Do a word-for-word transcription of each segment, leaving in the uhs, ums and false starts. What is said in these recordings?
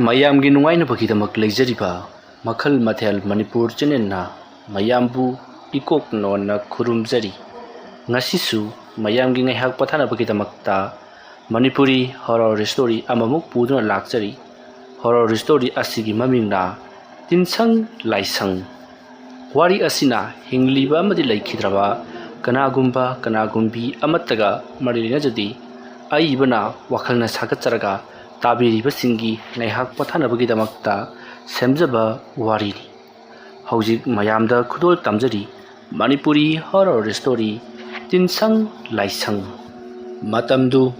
ꯃꯌꯥꯝꯒꯤ ꯅꯨꯡꯉꯥꯏꯅꯕꯒꯤꯗꯃꯛ ꯂꯩꯖꯔꯤꯕ ꯃꯈꯜ ꯃꯊꯦꯜ ꯃꯅꯤꯄꯨꯔ ꯆꯦꯅꯦꯜꯅ ꯃꯌꯥꯝꯕꯨ ꯏꯀꯣꯛ ꯅꯣꯟꯅ ꯈꯨꯔꯨꯝꯖꯔꯤ꯫ ꯉꯁꯤꯁꯨ ꯃꯌꯥꯝꯒꯤ ꯉꯥꯏꯍꯥꯛ ꯄꯣꯊꯥꯅꯕꯒꯤꯗꯃꯛꯇ ꯃꯅꯤꯄꯨꯔꯤ ꯍꯣꯔꯣꯔ ꯁ꯭ꯇꯣꯔꯤ ꯑꯃꯃꯨꯛ ꯄꯨꯗꯨꯅ ꯂꯥꯛꯆꯔꯤ꯫ ꯍꯣꯔꯣꯔ ꯁ꯭ꯇꯣꯔꯤ ꯑꯁꯤꯒꯤ ꯃꯃꯤꯡꯅ ꯇꯤꯟꯁꯪ ꯂꯥꯏꯁꯪ꯫ ꯋꯥꯔꯤ ꯑꯁꯤꯅ ꯍꯤꯡꯂꯤꯕ ꯑꯃꯗꯤ ꯂꯩꯈꯤꯗ꯭ꯔꯕ ꯀꯅꯥꯒꯨꯝꯕ ꯀꯅꯥꯒꯨꯝꯕꯤ ꯑꯃꯠꯇꯒ ꯃꯔꯤ ꯂꯩꯅꯖꯗꯦ꯫ ꯑꯏꯕꯅ ꯋꯥꯈꯜꯅ ꯁꯥꯒꯠꯆꯔꯒ ꯇꯥꯕꯤꯔꯤꯕꯁꯤꯡꯒꯤ ꯉꯥꯏꯍꯥꯛ ꯄꯣꯊꯥꯅꯕꯒꯤꯗꯃꯛꯇ ꯁꯦꯝꯖꯕ ꯋꯥꯔꯤꯅꯤ꯫ ꯍꯧꯖꯤꯛ ꯃꯌꯥꯝꯗ ꯈꯨꯗꯣꯜ ꯇꯝꯖꯔꯤ ꯃꯅꯤꯄꯨꯔꯤ ꯍꯣꯔꯣꯔ ꯁ꯭ꯇꯣꯔꯤ ꯇꯤꯟꯁꯪ ꯂꯥꯏꯁꯪ꯫ ꯃꯇꯝꯗꯨ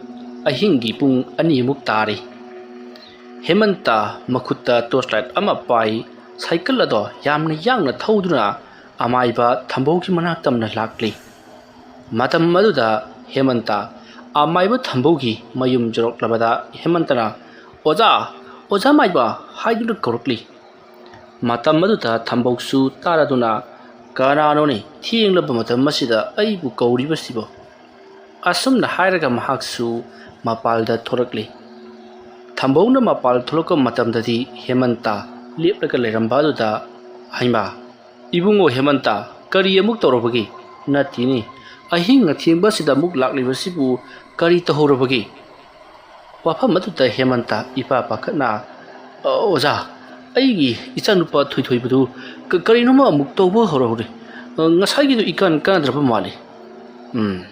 ꯑꯍꯤꯡꯒꯤ ꯄꯨꯡ ꯑꯅꯤꯃꯨꯛ ꯇꯥꯔꯦ꯫ ꯍꯦꯃꯟꯇ ꯃꯈꯨꯠꯇ ꯇꯣꯔꯆ ꯂꯥꯏꯠ ꯑꯃ ꯄꯥꯏ, ꯁꯥꯏꯀꯜ ꯑꯗꯣ ꯌꯥꯝꯅ ꯌꯥꯡꯅ ꯊꯧꯗꯨꯅ ꯑꯃꯥꯏꯕ ꯊꯝꯕꯧꯒꯤ ꯃꯅꯥꯛ ꯇꯝꯅ ꯂꯥꯛꯂꯤ꯫ ꯃꯇꯝ ꯑꯗꯨꯗ ꯍꯦꯃꯟꯇ ꯑꯃꯥꯏꯕ ꯊꯝꯕꯧꯒꯤ ꯃꯌꯨꯝ ꯌꯧꯔꯛꯂꯕꯗ ꯍꯦꯃꯟꯇꯅ, "ꯑꯣꯖꯥ, ꯑꯣꯖꯥ ꯃꯥꯏꯕ" ꯍꯥꯏꯗꯨꯅ ꯀꯧꯔꯛꯂꯤ꯫ ꯃꯇꯝ ꯑꯗꯨꯗ ꯊꯝꯕꯧꯁꯨ ꯇꯥꯔꯗꯨꯅ, "ꯀꯅꯥꯅꯣꯅꯦ ꯊꯦꯡꯂꯕ ꯃꯇꯝ ꯑꯁꯤꯗ ꯑꯩꯕꯨ ꯀꯧꯔꯤꯕꯁꯤꯕꯣ?" ꯑꯁꯨꯝꯅ ꯍꯥꯏꯔꯒ ꯃꯍꯥꯛꯁꯨ ꯃꯄꯥꯜꯗ ꯊꯣꯔꯛꯂꯤ꯫ ꯊꯝꯕꯧꯅ ꯃꯄꯥꯜ ꯊꯣꯛꯂꯛꯄ ꯃꯇꯝꯗꯗꯤ ꯍꯦꯃꯟꯇ ꯂꯦꯞꯂꯒ ꯂꯩꯔꯝꯕ ꯑꯗꯨꯗ, "ꯍꯩꯃꯥ, ꯏꯕꯨꯡꯉꯣ ꯍꯦꯃꯟꯇ, ꯀꯔꯤ ꯑꯃꯨꯛ ꯇꯧꯔꯕꯒꯦ? ꯅꯠꯇꯦꯅꯦ, ꯑꯍꯤꯡ ꯑꯊꯦꯡꯕꯁꯤꯗ ꯑꯃꯨꯛ ꯂꯥꯛꯂꯤꯕꯁꯤꯕꯨ ꯀꯔꯤ ꯇꯧꯍꯧꯔꯕꯒꯦ?" ꯋꯥꯐꯝ ꯑꯗꯨꯗ ꯍꯦꯃꯟꯇ ꯏꯄꯥ ꯄꯥꯈꯠꯅ, "ꯑ, ꯑꯣꯖꯥ, ꯑꯩꯒꯤ ꯏꯆꯥꯅꯨꯄꯥ ꯊꯣꯏꯊꯣꯏꯕꯗꯨ ꯀ-, ꯀꯔꯤꯅꯣꯃ ꯑꯃꯨꯛ ꯇꯧꯕ ꯍꯧꯔꯍꯧꯔꯦ꯫ ꯑ, ꯉꯁꯥꯏꯒꯤꯗꯨ ꯏꯀꯥꯟ ꯀꯥꯟꯅꯗ꯭ꯔꯕ ꯃꯥꯜꯂꯤ꯫" "ꯎꯝ,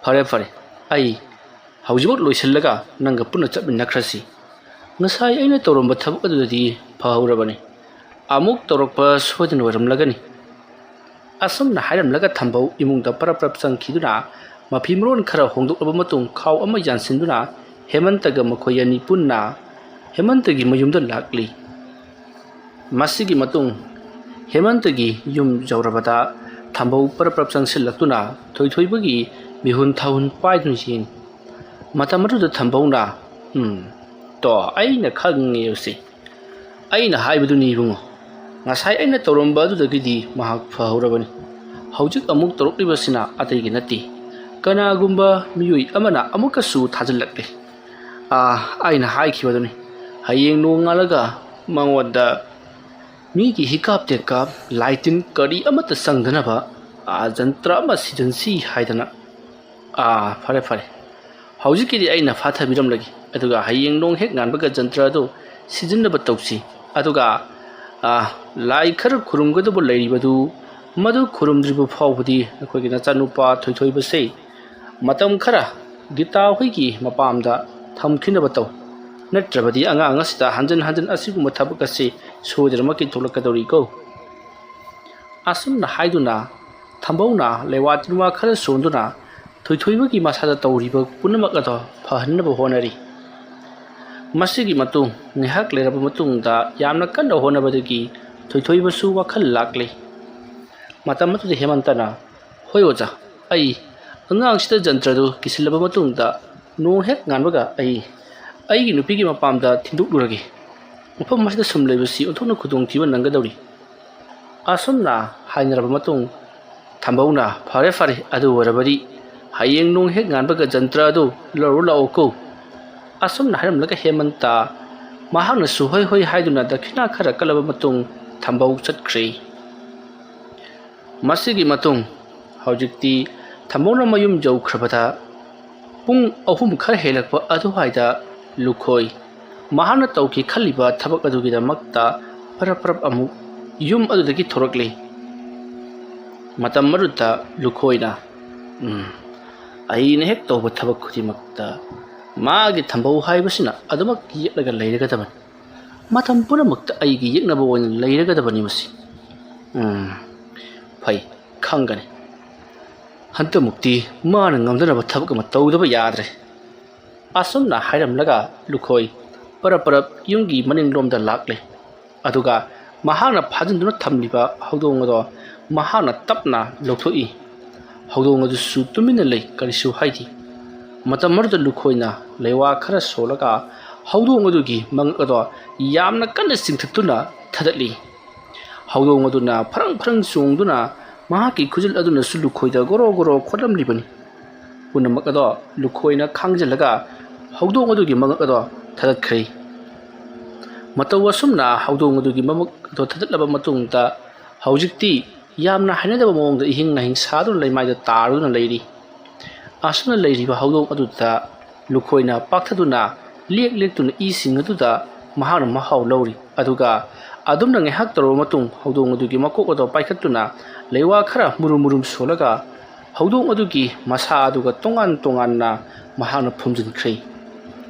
ꯐꯔꯦ, ꯐꯔꯦ, ꯑꯩ ꯍꯧꯖꯤꯛꯃꯛ ꯂꯣꯏꯁꯤꯜꯂꯒ ꯅꯪꯒ ꯄꯨꯟꯅ ꯆꯠꯃꯤꯟꯅꯈ꯭ꯔꯁꯤ꯫ ꯉꯁꯥꯏ ꯑꯩꯅ ꯇꯧꯔꯝꯕ ꯊꯕꯛ ꯑꯗꯨꯗꯗꯤ ꯐꯍꯧꯔꯕꯅꯤ꯫ ꯑꯃꯨꯛ ꯇꯧꯔꯛꯄ ꯁꯣꯏꯗꯅ ꯑꯣꯏꯔꯝꯂꯒꯅꯤ꯫" ꯑꯁꯨꯝꯅ ꯍꯥꯏꯔꯝꯂꯒ ꯊꯝꯕꯧ ꯏꯃꯨꯡꯗ ꯄꯔꯞ ꯄꯔꯞ ꯆꯪꯈꯤꯗꯨꯅ ꯃꯐꯤ ꯃꯔꯣꯟ ꯈꯔ ꯍꯣꯡꯗꯣꯛꯂꯕ ꯃꯇꯨꯡ ꯈꯥꯎ ꯑꯃ ꯌꯥꯟꯁꯤꯟꯗꯨꯅ ꯍꯦꯃꯟꯇꯒ ꯃꯈꯣꯏ ꯑꯅꯤ ꯄꯨꯟꯅ ꯍꯦꯃꯟꯇꯒꯤ ꯃꯌꯨꯝꯗ ꯂꯥꯛꯂꯤ꯫ ꯃꯁꯤꯒꯤ ꯃꯇꯨꯡ ꯍꯦꯃꯟꯇꯒꯤ ꯌꯨꯝ ꯌꯧꯔꯕꯗ ꯊꯝꯕꯧ ꯄꯔꯞ ꯄꯔꯞ ꯆꯪꯁꯤꯜꯂꯛꯇꯨꯅ ꯊꯣꯏꯊꯣꯏꯕꯒꯤ ꯃꯤꯍꯨꯟ ꯊꯥꯍꯨꯟ ꯄꯥꯏꯗꯨꯅ ꯌꯦꯡ꯫ ꯃꯇꯝ ꯑꯗꯨꯗ ꯊꯝꯕꯧꯅ, "ꯎꯝ, ꯇꯣ, ꯑꯩꯅ ꯈꯪꯉꯦꯕꯁꯦ꯫ ꯑꯩꯅ ꯍꯥꯏꯕꯗꯨꯅꯤ ꯏꯕꯨꯡꯉꯣ꯫ ꯉꯁꯥꯏ ꯑꯩꯅ ꯇꯧꯔꯝꯕ ꯑꯗꯨꯗꯒꯤꯗꯤ ꯃꯍꯥꯛ ꯐꯍꯧꯔꯕꯅꯤ꯫ ꯍꯧꯖꯤꯛ ꯑꯃꯨꯛ ꯇꯧꯔꯛꯂꯤꯕꯁꯤꯅ ꯑꯇꯩꯒꯤ ꯅꯠꯇꯦ꯫ ꯀꯅꯥꯒꯨꯝꯕ ꯃꯤꯑꯣꯏ ꯑꯃꯅ ꯑꯃꯨꯛꯀꯁꯨ ꯊꯥꯖꯤꯜꯂꯛꯂꯦ꯫ ꯑꯥ, ꯑꯩꯅ ꯍꯥꯏꯈꯤꯕꯗꯨꯅꯤ꯫ ꯍꯌꯦꯡ ꯅꯣꯡꯉꯥꯜꯂꯒ ꯃꯉꯣꯟꯗ ꯃꯤꯒꯤ ꯍꯤꯀꯥꯞ ꯇꯦꯡꯀꯥꯞ, ꯂꯥꯏ ꯇꯤꯟ ꯀꯔꯤ ꯑꯃꯠꯇ ꯆꯪꯗꯅꯕ, ꯑꯥ, ꯖꯟꯇ꯭ꯔ ꯑꯃ ꯁꯤꯖꯤꯟꯁꯤ ꯍꯥꯏꯗꯅ꯫ ꯑꯥ, ꯐꯔꯦ, ꯐꯔꯦ꯫ ꯍꯧꯖꯤꯛꯀꯤꯗꯤ ꯑꯩꯅ ꯐꯥꯊꯕꯤꯔꯝꯂꯒꯦ꯫ ꯑꯗꯨꯒ ꯍꯌꯦꯡ ꯅꯣꯡ ꯍꯦꯛ ꯉꯥꯟꯕꯒ ꯖꯟꯇ꯭ꯔ ꯑꯗꯨ ꯁꯤꯖꯤꯟꯅꯕ ꯇꯧꯁꯤ꯫ ꯑꯗꯨꯒ, ꯑꯥ, ꯂꯥꯏ ꯈꯔ ꯈꯨꯔꯨꯝꯒꯗꯕ ꯂꯩꯔꯤꯕꯗꯨ, ꯃꯗꯨ ꯈꯨꯔꯨꯝꯗ꯭ꯔꯤꯕ ꯐꯥꯎꯕꯗꯤ ꯅꯈꯣꯏꯒꯤ ꯅꯆꯥꯅꯨꯄꯥ ꯊꯣꯏꯊꯣꯏꯕꯁꯦ ꯃꯇꯝ ꯈꯔ ꯒꯤꯇꯥ ꯍꯣꯏꯒꯤ ꯃꯄꯥꯝꯗ ꯊꯝꯈꯤꯅꯕ ꯇꯧ꯫ ꯅꯠꯇ꯭ꯔꯕꯗꯤ ꯑꯉꯥꯡ ꯑꯁꯤꯗ ꯍꯟꯖꯤꯟ ꯍꯟꯖꯤꯟ ꯑꯁꯤꯒꯨꯝꯕ ꯊꯕꯛ ꯑꯁꯤ ꯁꯣꯏꯗꯅꯃꯛꯀꯤ ꯊꯣꯛꯂꯛꯀꯗꯧꯔꯤꯀꯣ꯫ ꯑꯁꯨꯝꯅ ꯍꯥꯏꯗꯨꯅ ꯊꯝꯕꯧꯅ ꯂꯩꯋꯥ ꯇꯤꯟꯋꯥ ꯈꯔ ꯁꯣꯟꯗꯨꯅ ꯊꯣꯏꯊꯣꯏꯕꯒꯤ ꯃꯁꯥꯗ ꯇꯧꯔꯤꯕ ꯄꯨꯝꯅꯃꯛ ꯑꯗꯣ ꯐꯍꯟꯅꯕ ꯍꯣꯠꯅꯔꯤ꯫ ꯃꯁꯤꯒꯤ ꯃꯇꯨꯡ ꯉꯥꯏꯍꯥꯛ ꯂꯩꯔꯕ ꯃꯇꯨꯡꯗ ꯌꯥꯝꯅ ꯀꯟꯅ ꯍꯣꯠꯅꯕꯗꯒꯤ ꯊꯣꯏꯊꯣꯏꯕꯁꯨ ꯋꯥꯈꯜ ꯂꯥꯛꯂꯦ꯫ ꯃꯇꯝ ꯑꯗꯨꯗ ꯍꯦꯃꯟꯇꯅ, "ꯍꯣꯏ ꯑꯣꯖꯥ, ꯑꯩ ꯑꯉꯥꯡꯁꯤꯗ ꯖꯟꯇ꯭ꯔꯗꯨ ꯀꯤꯁꯤꯜꯂꯕ ꯃꯇꯨꯡꯗ ꯅꯣꯡ ꯍꯦꯛ ꯉꯥꯟꯕꯒ ꯑꯩ ꯑꯩꯒꯤ ꯅꯨꯄꯤꯒꯤ ꯃꯄꯥꯝꯗ ꯊꯤꯟꯗꯣꯛꯂꯨꯔꯒꯦ꯫ ꯃꯐꯝ ꯑꯁꯤꯗ ꯁꯨꯝ ꯂꯩꯕꯁꯤ ꯑꯣꯟꯊꯣꯛꯅ ꯈꯨꯗꯣꯡꯊꯤꯕ ꯅꯪꯒꯗꯧꯔꯤ"꯫ ꯑꯁꯨꯝꯅ ꯍꯥꯏꯅꯔꯕ ꯃꯇꯨꯡ ꯊꯝꯕꯧꯅ, "ꯐꯔꯦ, ꯐꯔꯦ, ꯑꯗꯨ ꯑꯣꯏꯔꯕꯗꯤ ꯍꯌꯦꯡ ꯅꯣꯡ ꯍꯦꯛ ꯉꯥꯟꯕꯒ ꯖꯟꯇ꯭ꯔ ꯑꯗꯨ ꯂꯧꯔꯨ ꯂꯥꯛꯑꯣꯀꯣ"꯫ ꯑꯁꯨꯝꯅ ꯍꯥꯏꯔꯝꯂꯒ ꯍꯦꯃꯟꯇ ꯃꯍꯥꯛꯅꯁꯨ ꯍꯣꯏ ꯍꯣꯏ ꯍꯥꯏꯗꯨꯅ ꯗꯈꯤꯅꯥ ꯈꯔ ꯀꯠꯂꯕ ꯃꯇꯨꯡ ꯊꯝꯕꯧ ꯆꯠꯈ꯭ꯔꯦ꯫ ꯃꯁꯤꯒꯤ ꯃꯇꯨꯡ ꯍꯧꯖꯤꯛꯇꯤ ꯊꯝꯕꯧꯅ ꯃꯌꯨꯝ ꯌꯧꯈ꯭ꯔꯕꯗ ꯄꯨꯡ ꯑꯍꯨꯝ ꯈꯔ ꯍꯦꯜꯂꯛꯄ ꯑꯗꯨꯋꯥꯏꯗ ꯂꯨꯈꯣꯏ ꯃꯍꯥꯛꯅ ꯇꯧꯒꯦ ꯈꯜꯂꯤꯕ ꯊꯕꯛ ꯑꯗꯨꯒꯤꯗꯃꯛꯇ ꯄꯔꯞ ꯄꯔꯞ ꯑꯃꯨꯛ ꯌꯨꯝ ꯑꯗꯨꯗꯒꯤ ꯊꯣꯔꯛꯂꯤ꯫ ꯃꯇꯝ ꯑꯗꯨꯗ ꯂꯨꯈꯣꯏꯅ, "ꯎꯝ, ꯑꯩꯅ ꯍꯦꯛ ꯇꯧꯕ ꯊꯕꯛ ꯈꯨꯗꯤꯡꯃꯛꯇ ꯃꯥꯒꯤ ꯊꯝꯕꯧ ꯍꯥꯏꯕꯁꯤꯅ ꯑꯗꯨꯃꯛ ꯌꯦꯛꯂꯒ ꯂꯩꯔꯒꯗꯕꯅꯤ꯫ ꯃꯇꯝ ꯄꯨꯝꯅꯃꯛꯇ ꯑꯩꯒꯤ ꯌꯦꯛꯅꯕ ꯑꯣꯏꯅ ꯂꯩꯔꯒꯗꯕꯅꯤ ꯃꯁꯤ꯫ ꯎꯝ, ꯐꯩ, ꯈꯪꯒꯅꯤ꯫ ꯍꯟꯗꯛꯃꯨꯛꯇꯤ ꯃꯥꯅ ꯉꯝꯗꯅꯕ ꯊꯕꯛ ꯑꯃ ꯇꯧꯗꯕ ꯌꯥꯗ꯭ꯔꯦ"꯫ ꯑꯁꯨꯝꯅ ꯍꯥꯏꯔꯝꯂꯒ ꯂꯨꯈꯣꯏ ꯄꯔꯞ ꯄꯔꯞ ꯌꯨꯝꯒꯤ ꯃꯅꯤꯡꯂꯣꯝꯗ ꯂꯥꯛꯂꯦ꯫ ꯑꯗꯨꯒ ꯃꯍꯥꯛꯅ ꯐꯥꯖꯤꯟꯗꯨꯅ ꯊꯝꯂꯤꯕ ꯍꯧꯗꯣꯡ ꯑꯗꯣ ꯃꯍꯥꯛꯅ ꯇꯞꯅ ꯂꯧꯊꯣꯛꯏ꯫ ꯍꯧꯗꯣꯡ ꯑꯗꯨꯁꯨ ꯇꯨꯃꯤꯟꯅ ꯂꯩ, ꯀꯔꯤꯁꯨ ꯍꯥꯏꯗꯦ꯫ ꯃꯇꯝ ꯑꯗꯨꯗ ꯂꯨꯈꯣꯏꯅ ꯂꯩꯋꯥ ꯈꯔ ꯁꯣꯜꯂꯒ ꯍꯧꯗꯣꯡ ꯑꯗꯨꯒꯤ ꯃꯉꯛ ꯑꯗꯣ ꯌꯥꯝꯅ ꯀꯟꯅ ꯆꯤꯡꯊꯠꯇꯨꯅ ꯊꯥꯗꯠꯂꯤ꯫ ꯍꯧꯗꯣꯡ ꯑꯗꯨꯅ ꯐ꯭ꯔꯪ ꯐ꯭ꯔꯪ ꯆꯣꯡꯗꯨꯅ ꯃꯍꯥꯛꯀꯤ ꯈꯨꯖꯤꯜ ꯑꯗꯨꯅꯁꯨ ꯂꯨꯈꯣꯏꯗ ꯒꯣꯔꯣ ꯒꯣꯔꯣ ꯈꯣꯠꯂꯝꯂꯤꯕꯅꯤ꯫ ꯄꯨꯝꯅꯃꯛ ꯑꯗꯣ ꯂꯨꯈꯣꯏꯅ ꯈꯥꯡꯖꯤꯜꯂꯒ ꯍꯧꯗꯣꯡ ꯑꯗꯨꯒꯤ ꯃꯉꯛ ꯑꯗꯣ ꯊꯥꯗꯠꯈ꯭ꯔꯦ꯫ ꯃꯇꯧ ꯑꯁꯨꯝꯅ ꯍꯧꯗꯣꯡ ꯑꯗꯨꯒꯤ ꯃꯃꯨꯛ ꯑꯗꯨ ꯊꯥꯗꯠꯂꯕ ꯃꯇꯨꯡꯗ ꯍꯧꯖꯤꯛꯇꯤ ꯌꯥꯝꯅ ꯍꯩꯅꯗꯕ ꯃꯑꯣꯡꯗ ꯏꯍꯤꯡ ꯅꯥꯍꯤꯡ ꯁꯥꯗꯨꯅ ꯂꯩꯃꯥꯏꯗ ꯇꯥꯔꯗꯨꯅ ꯂꯩꯔꯤ꯫ ꯑꯁꯨꯝꯅ ꯂꯩꯔꯤꯕ ꯍꯧꯗꯣꯡ ꯑꯗꯨꯗ ꯂꯨꯈꯣꯏꯅ ꯄꯥꯛꯊꯗꯨꯅ ꯂꯦꯛ ꯂꯦꯛꯇꯨꯅ ꯏꯁꯤꯡ ꯑꯗꯨꯗ ꯃꯍꯥꯛꯅ ꯃꯍꯥꯎ ꯂꯧꯔꯤ꯫ ꯑꯗꯨꯒ ꯑꯗꯨꯝꯅ ꯉꯥꯏꯍꯥꯛ ꯇꯧꯔꯕ ꯃꯇꯨꯡ ꯍꯧꯗꯣꯡ ꯑꯗꯨꯒꯤ ꯃꯀꯣꯛ ꯑꯗꯨ ꯄꯥꯏꯈꯠꯇꯨꯅ ꯂꯩꯋꯥ ꯈꯔ ꯃꯨꯔꯨꯝ ꯃꯨꯔꯨꯝ ꯁꯣꯜꯂꯒ ꯍꯧꯗꯣꯡ ꯑꯗꯨꯒꯤ ꯃꯁꯥ ꯑꯗꯨꯒ ꯇꯣꯉꯥꯟ ꯇꯣꯉꯥꯟꯅ ꯃꯍꯥꯛꯅ ꯐꯨꯝꯖꯤꯟꯈ꯭ꯔꯦ꯫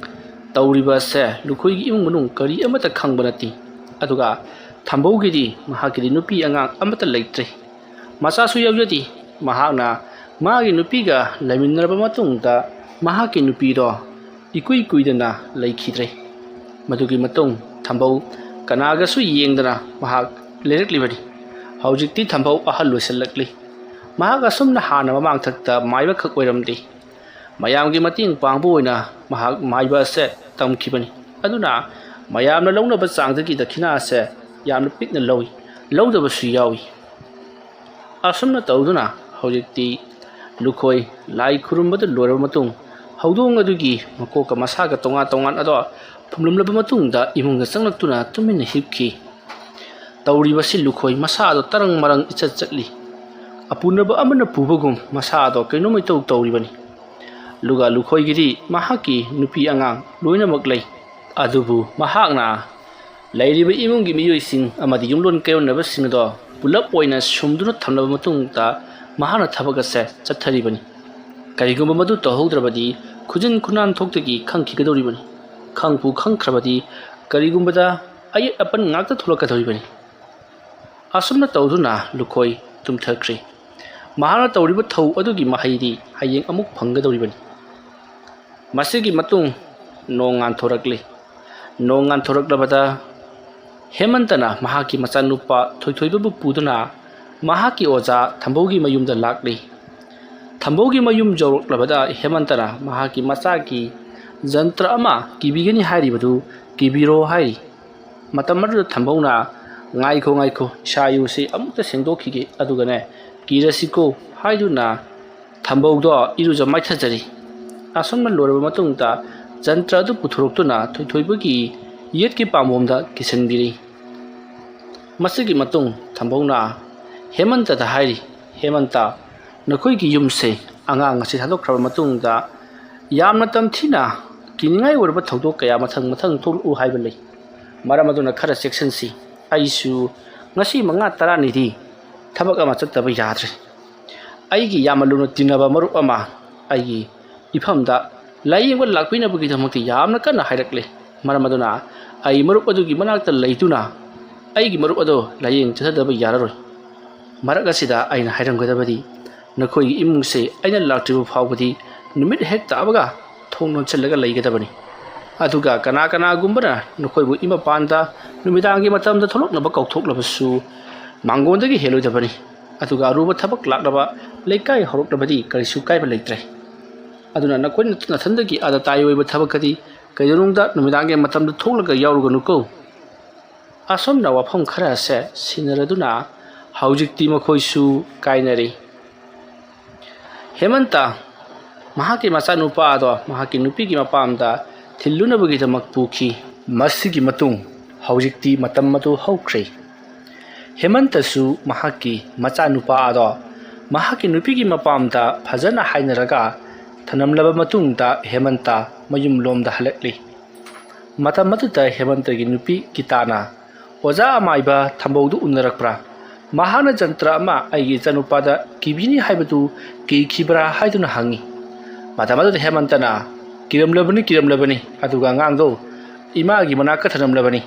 ꯇꯧꯔꯤꯕ ꯑꯁꯦ ꯂꯨꯈꯣꯏꯒꯤ ꯏꯃꯨꯡ ꯃꯅꯨꯡ ꯀꯔꯤ ꯑꯃꯠꯇ ꯈꯪꯕ ꯅꯠꯇꯦ꯫ ꯑꯗꯨꯒ ꯊꯝꯕꯧꯒꯤꯗꯤ ꯃꯍꯥꯛꯀꯤꯗꯤ ꯅꯨꯄꯤ ꯑꯉꯥꯡ ꯑꯃꯠꯇ ꯂꯩꯇ꯭ꯔꯦ꯫ ꯃꯆꯥꯁꯨ ꯌꯥꯎꯖꯗꯦ꯫ ꯃꯍꯥꯛꯅ ꯃꯥꯒꯤ ꯅꯨꯄꯤꯒ ꯂꯩꯃꯤꯟꯅꯔꯕ ꯃꯇꯨꯡꯗ ꯃꯍꯥꯛꯀꯤ ꯅꯨꯄꯤꯗꯣ ꯏꯀꯨꯏ ꯀꯨꯏꯗꯅ ꯂꯩꯈꯤꯗ꯭ꯔꯦ꯫ ꯃꯗꯨꯒꯤ ꯃꯇꯨꯡ ꯊꯝꯕꯧ ꯀꯅꯥꯒꯁꯨ ꯌꯦꯡꯗꯅ ꯃꯍꯥꯛ ꯂꯩꯔꯛꯂꯤꯕꯅꯤ꯫ ꯍꯧꯖꯤꯛꯇꯤ ꯊꯝꯕꯧ ꯑꯍꯜ ꯑꯣꯏꯁꯤꯜꯂꯛꯂꯤ꯫ ꯃꯍꯥꯛ ꯑꯁꯨꯝꯅ ꯍꯥꯟꯅ ꯃꯃꯥꯡꯊꯛꯇ ꯃꯥꯏꯕ ꯈꯛ ꯑꯣꯏꯔꯝꯗꯦ꯫ ꯃꯌꯥꯝꯒꯤ ꯃꯇꯦꯡ ꯄꯥꯡꯕ ꯑꯣꯏꯅ ꯃꯍꯥꯛ ꯃꯥꯏꯕ ꯑꯁꯦ ꯇꯝꯈꯤꯕꯅꯤ꯫ ꯑꯗꯨꯅ ꯃꯌꯥꯝꯅ ꯂꯧꯅꯕ ꯆꯥꯡꯗꯒꯤ ꯗꯈꯤꯅꯥ ꯑꯁꯦ ꯌꯥꯝꯅ ꯄꯤꯛꯅ ꯂꯧꯏ, ꯂꯧꯗꯕꯁꯨ ꯌꯥꯎꯏ꯫ ꯑꯁꯨꯝꯅ ꯇꯧꯗꯨꯅ ꯍꯧꯖꯤꯛꯇꯤ ꯂꯨꯈꯣꯏ ꯂꯥꯏ ꯈꯨꯔꯨꯝꯕꯗ ꯂꯣꯏꯔꯕ ꯃꯇꯨꯡ ꯍꯧꯗꯣꯡ ꯑꯗꯨꯒꯤ ꯃꯀꯣꯛꯀ ꯃꯁꯥꯒ ꯇꯣꯉꯥꯟ ꯇꯣꯉꯥꯟ ꯑꯗꯣ ꯐꯨꯝꯂꯝꯂꯕ ꯃꯇꯨꯡꯗ ꯏꯃꯨꯡꯗ ꯆꯪꯂꯛꯇꯨꯅ ꯇꯨꯃꯤꯟꯅ ꯍꯤꯞꯈꯤ꯫ ꯇꯧꯔꯤꯕꯁꯤ ꯂꯨꯈꯣꯏ ꯃꯁꯥ ꯑꯗꯣ ꯇꯔꯪ ꯃꯔꯪ ꯏꯆꯠ ꯆꯠꯂꯤ꯫ ꯑꯄꯨꯅꯕ ꯑꯃꯅ ꯄꯨꯕꯒꯨꯝ ꯃꯁꯥ ꯑꯗꯣ ꯀꯩꯅꯣꯝ ꯏꯇꯧ ꯇꯧꯔꯤꯕꯅꯤ꯫ ꯂꯨꯒꯥ ꯂꯨꯈꯣꯏꯒꯤꯗꯤ ꯃꯍꯥꯛꯀꯤ ꯅꯨꯄꯤ ꯑꯉꯥꯡ ꯂꯣꯏꯅꯃꯛ ꯂꯩ꯫ ꯑꯗꯨꯕꯨ ꯃꯍꯥꯛꯅ ꯂꯩꯔꯤꯕ ꯏꯃꯨꯡꯒꯤ ꯃꯤꯑꯣꯏꯁꯤꯡ ꯑꯃꯗꯤ ꯌꯨꯝꯂꯣꯟ ꯀꯩꯔꯣꯟꯅꯕꯁꯤꯡ ꯑꯗꯣ ꯄꯨꯂꯞ ꯑꯣꯏꯅ ꯁꯨꯝꯗꯨꯅ ꯊꯝꯂꯕ ꯃꯇꯨꯡꯗ ꯃꯍꯥꯛꯅ ꯊꯕꯛ ꯑꯁꯦ ꯆꯠꯊꯔꯤꯕꯅꯤ꯫ ꯀꯔꯤꯒꯨꯝꯕ ꯃꯗꯨ ꯇꯧꯍꯧꯗ꯭ꯔꯕꯗꯤ ꯈꯨꯖꯤꯟ ꯈꯨꯅꯥꯟ ꯊꯣꯛꯇꯒꯤ ꯈꯪꯈꯤꯒꯗꯧꯔꯤꯕꯅꯤ꯫ ꯈꯪꯕꯨ ꯈꯪꯈ꯭ꯔꯕꯗꯤ ꯀꯔꯤꯒꯨꯝꯕꯗ ꯑꯌꯦꯠ ꯑꯄꯟ ꯉꯥꯛꯇ ꯊꯣꯛꯂꯛꯀꯗꯧꯔꯤꯕꯅꯤ꯫ ꯑꯁꯨꯝꯅ ꯇꯧꯗꯨꯅ ꯂꯨꯈꯣꯏ ꯇꯨꯝꯊꯈ꯭ꯔꯦ꯫ ꯃꯍꯥꯛꯅ ꯇꯧꯔꯤꯕ ꯊꯧ ꯑꯗꯨꯒꯤ ꯃꯍꯩꯗꯤ ꯍꯌꯦꯡ ꯑꯃꯨꯛ ꯐꯪꯒꯗꯧꯔꯤꯕꯅꯤ꯫ ꯃꯁꯤꯒꯤ ꯃꯇꯨꯡ ꯅꯣꯡ ꯉꯥꯟꯊꯣꯔꯛꯂꯤ꯫ ꯅꯣꯡ ꯉꯥꯟꯊꯣꯔꯛꯂꯕꯗ ꯍꯦꯃꯟꯇꯅ ꯃꯍꯥꯛꯀꯤ ꯃꯆꯥꯅꯨꯄꯥ ꯊꯣꯏꯊꯣꯏꯕꯕꯨ ꯄꯨꯗꯨꯅ ꯃꯍꯥꯛꯀꯤ ꯑꯣꯖꯥ ꯊꯝꯕꯧꯒꯤ ꯃꯌꯨꯝꯗ ꯂꯥꯛꯂꯤ꯫ ꯊꯝꯕꯧꯒꯤ ꯃꯌꯨꯝ ꯌꯧꯔꯛꯂꯕꯗ ꯍꯦꯃꯟꯇꯅ ꯃꯍꯥꯛꯀꯤ ꯃꯆꯥꯒꯤ ꯖꯟꯇ꯭ꯔ ꯑꯃ ꯀꯤꯕꯤꯒꯅꯤ ꯍꯥꯏꯔꯤꯕꯗꯨ ꯀꯤꯕꯤꯔꯣ ꯍꯥꯏꯔꯤ꯫ ꯃꯇꯝ ꯑꯗꯨꯗ ꯊꯝꯕꯧꯅ, "ꯉꯥꯏꯈꯣ, ꯉꯥꯏꯈꯣ, ꯏꯁꯥ ꯏꯔꯨꯁꯤ ꯑꯃꯨꯛꯇ ꯁꯦꯡꯗꯣꯛꯈꯤꯒꯦ, ꯑꯗꯨꯒꯅꯦ ꯀꯤꯔꯁꯤꯀꯣ" ꯍꯥꯏꯗꯨꯅ ꯊꯝꯕꯧꯗꯣ ꯏꯔꯨꯖ ꯃꯥꯏꯊꯖꯔꯤ꯫ ꯑꯁꯨꯝꯅ ꯂꯣꯏꯔꯕ ꯃꯇꯨꯡꯗ ꯖꯟꯇ꯭ꯔ ꯑꯗꯨ ꯄꯨꯊꯣꯔꯛꯇꯨꯅ ꯊꯣꯏꯊꯣꯏꯕꯒꯤ ꯌꯦꯠꯀꯤ ꯄꯥꯝꯕꯣꯝꯗ ꯀꯤꯁꯤꯟꯕꯤꯔꯤ꯫ ꯃꯁꯤꯒꯤ ꯃꯇꯨꯡ ꯊꯝꯕꯧꯅ ꯍꯦꯃꯟꯇꯗ ꯍꯥꯏꯔꯤ, "ꯍꯦꯃꯟꯇ, ꯅꯈꯣꯏꯒꯤ ꯌꯨꯝꯁꯦ ꯑꯉꯥꯡ ꯑꯁꯤ ꯊꯥꯗꯣꯛꯈ꯭ꯔꯕ ꯃꯇꯨꯡꯗ ꯌꯥꯝꯅ ꯇꯝꯊꯤꯅ ꯀꯤꯅꯤꯡꯉꯥꯏ ꯑꯣꯏꯔꯕ ꯊꯧꯗꯣꯛ ꯀꯌꯥ ꯃꯊꯪ ꯃꯊꯪ ꯊꯣꯛꯂꯛꯎ ꯍꯥꯏꯕ ꯂꯩ꯫ ꯃꯔꯝ ꯑꯗꯨꯅ ꯈꯔ ꯆꯦꯛꯁꯤꯟꯁꯤ꯫ ꯑꯩꯁꯨ ꯉꯁꯤ ꯃꯉꯥ ꯇꯔꯥꯅꯤꯗꯤ ꯊꯕꯛ ꯑꯃ ꯆꯠꯇꯕ ꯌꯥꯗ꯭ꯔꯦ꯫ ꯑꯩꯒꯤ ꯌꯥꯝꯅ ꯂꯨꯅ ꯇꯤꯟꯅꯕ ꯃꯔꯨꯞ ꯑꯃ ꯑꯩꯒꯤ ꯏꯐꯝꯗ ꯂꯥꯏꯌꯦꯡꯕ ꯂꯥꯛꯄꯤꯅꯕꯒꯤꯗꯃꯛꯇ ꯌꯥꯝꯅ ꯀꯟꯅ ꯍꯥꯏꯔꯛꯂꯦ꯫ ꯃꯔꯝ ꯑꯗꯨꯅ ꯑꯩ ꯃꯔꯨꯞ ꯑꯗꯨꯒꯤ ꯃꯅꯥꯛꯇ ꯂꯩꯗꯨꯅ ꯑꯩꯒꯤ ꯃꯔꯨꯞ ꯑꯗꯨ ꯂꯥꯏꯌꯦꯡ ꯆꯠꯊꯗꯕ ꯌꯥꯔꯔꯣꯏ꯫ ꯃꯔꯛ ꯑꯁꯤꯗ ꯑꯩꯅ ꯍꯥꯏꯔꯝꯒꯗꯕꯗꯤ, ꯅꯈꯣꯏꯒꯤ ꯏꯃꯨꯡꯁꯦ ꯑꯩꯅ ꯂꯥꯛꯇ꯭ꯔꯤꯕ ꯐꯥꯎꯕꯗꯤ ꯅꯨꯃꯤꯠ ꯍꯦꯛ ꯇꯥꯕꯒ ꯊꯣꯡ ꯂꯣꯟꯁꯤꯜꯂꯒ ꯂꯩꯒꯗꯕꯅꯤ꯫ ꯑꯗꯨꯒ ꯀꯅꯥ ꯀꯅꯥꯒꯨꯝꯕꯅ ꯅꯈꯣꯏꯕꯨ ꯏꯃꯄꯥꯟꯗ ꯅꯨꯃꯤꯗꯥꯡꯒꯤ ꯃꯇꯝꯗ ꯊꯣꯛꯂꯛꯅꯕ ꯀꯧꯊꯣꯛꯂꯕꯁꯨ ꯃꯥꯡꯒꯣꯟꯗꯒꯤ ꯍꯦꯜꯂꯣꯏꯗꯕꯅꯤ꯫ ꯑꯗꯨꯒ ꯑꯔꯨꯕ ꯊꯕꯛ ꯂꯥꯛꯂꯕ ꯂꯩꯀꯥꯏ ꯍꯧꯔꯛꯂꯕꯗꯤ ꯀꯔꯤꯁꯨ ꯀꯥꯏꯕ ꯂꯩꯇ꯭ꯔꯦ꯫ ꯑꯗꯨꯅ ꯅꯈꯣꯏꯅ ꯅꯊꯟꯗꯒꯤ ꯑꯥꯗ ꯇꯥꯏ ꯑꯣꯏꯕ ꯊꯕꯛꯀꯗꯤ ꯀꯩꯗꯧꯅꯨꯡꯗ ꯅꯨꯃꯤꯗꯥꯡꯒꯤ ꯃꯇꯝꯗ ꯊꯣꯛꯂꯒ ꯌꯥꯎꯔꯨꯒꯅꯨꯀꯣ꯫" ꯑꯁꯨꯝꯅ ꯋꯥꯐꯝ ꯈꯔ ꯑꯁꯦ ꯁꯤꯟꯅꯔꯗꯨꯅ ꯍꯧꯖꯤꯛꯇꯤ ꯃꯈꯣꯏꯁꯨ ꯀꯥꯏꯅꯔꯦ꯫ ꯍꯦꯃꯟꯇ ꯃꯍꯥꯛꯀꯤ ꯃꯆꯥꯅꯨꯄꯥ ꯑꯗꯣ ꯃꯍꯥꯛꯀꯤ ꯅꯨꯄꯤꯒꯤ ꯃꯄꯥꯝꯗ ꯊꯤꯜꯂꯨꯅꯕꯒꯤꯗꯃꯛ ꯄꯨꯈꯤ꯫ ꯃꯁꯤꯒꯤ ꯃꯇꯨꯡ ꯍꯧꯖꯤꯛꯇꯤ ꯃꯇꯝ ꯑꯗꯨ ꯍꯧꯈ꯭ꯔꯦ꯫ ꯍꯦꯃꯟꯇꯁꯨ ꯃꯍꯥꯛꯀꯤ ꯃꯆꯥꯅꯨꯄꯥ ꯑꯗꯣ ꯃꯍꯥꯛꯀꯤ ꯅꯨꯄꯤꯒꯤ ꯃꯄꯥꯝꯗ ꯐꯖꯅ ꯍꯥꯏꯅꯔꯒ ꯊꯅꯝꯂꯕ ꯃꯇꯨꯡꯗ ꯍꯦꯃꯟꯇ ꯃꯌꯨꯝꯂꯣꯝꯗ ꯍꯜꯂꯛꯂꯤ꯫ ꯃꯇꯝ ꯑꯗꯨꯗ ꯍꯦꯃꯟꯇꯒꯤ ꯅꯨꯄꯤ ꯒꯤꯇꯥꯅ ꯑꯣꯖꯥ ꯑꯃꯥꯏꯕ ꯊꯝꯕꯧꯗꯨ ꯎꯅꯔꯛꯄ꯭ꯔꯥ? ꯃꯍꯥꯛꯅ ꯖꯟꯇ꯭ꯔ ꯑꯃ ꯑꯩꯒꯤ ꯏꯆꯥꯅꯨꯄꯥꯗ ꯀꯤꯕꯤꯅꯤ ꯍꯥꯏꯕꯗꯨ ꯀꯤꯈꯤꯕ꯭ꯔꯥ ꯍꯥꯏꯗꯨꯅ ꯍꯪꯉꯤ꯫ ꯃꯇꯝ ꯑꯗꯨꯗ ꯍꯦꯃꯟꯇꯅ, "ꯀꯤꯔꯝꯂꯕꯅꯤ, ꯀꯤꯔꯝꯂꯕꯅꯤ, ꯑꯗꯨꯒ ꯑꯉꯥꯡꯗꯣ ꯏꯃꯥꯒꯤ ꯃꯅꯥꯛꯇ ꯊꯅꯝꯂꯕꯅꯤ꯫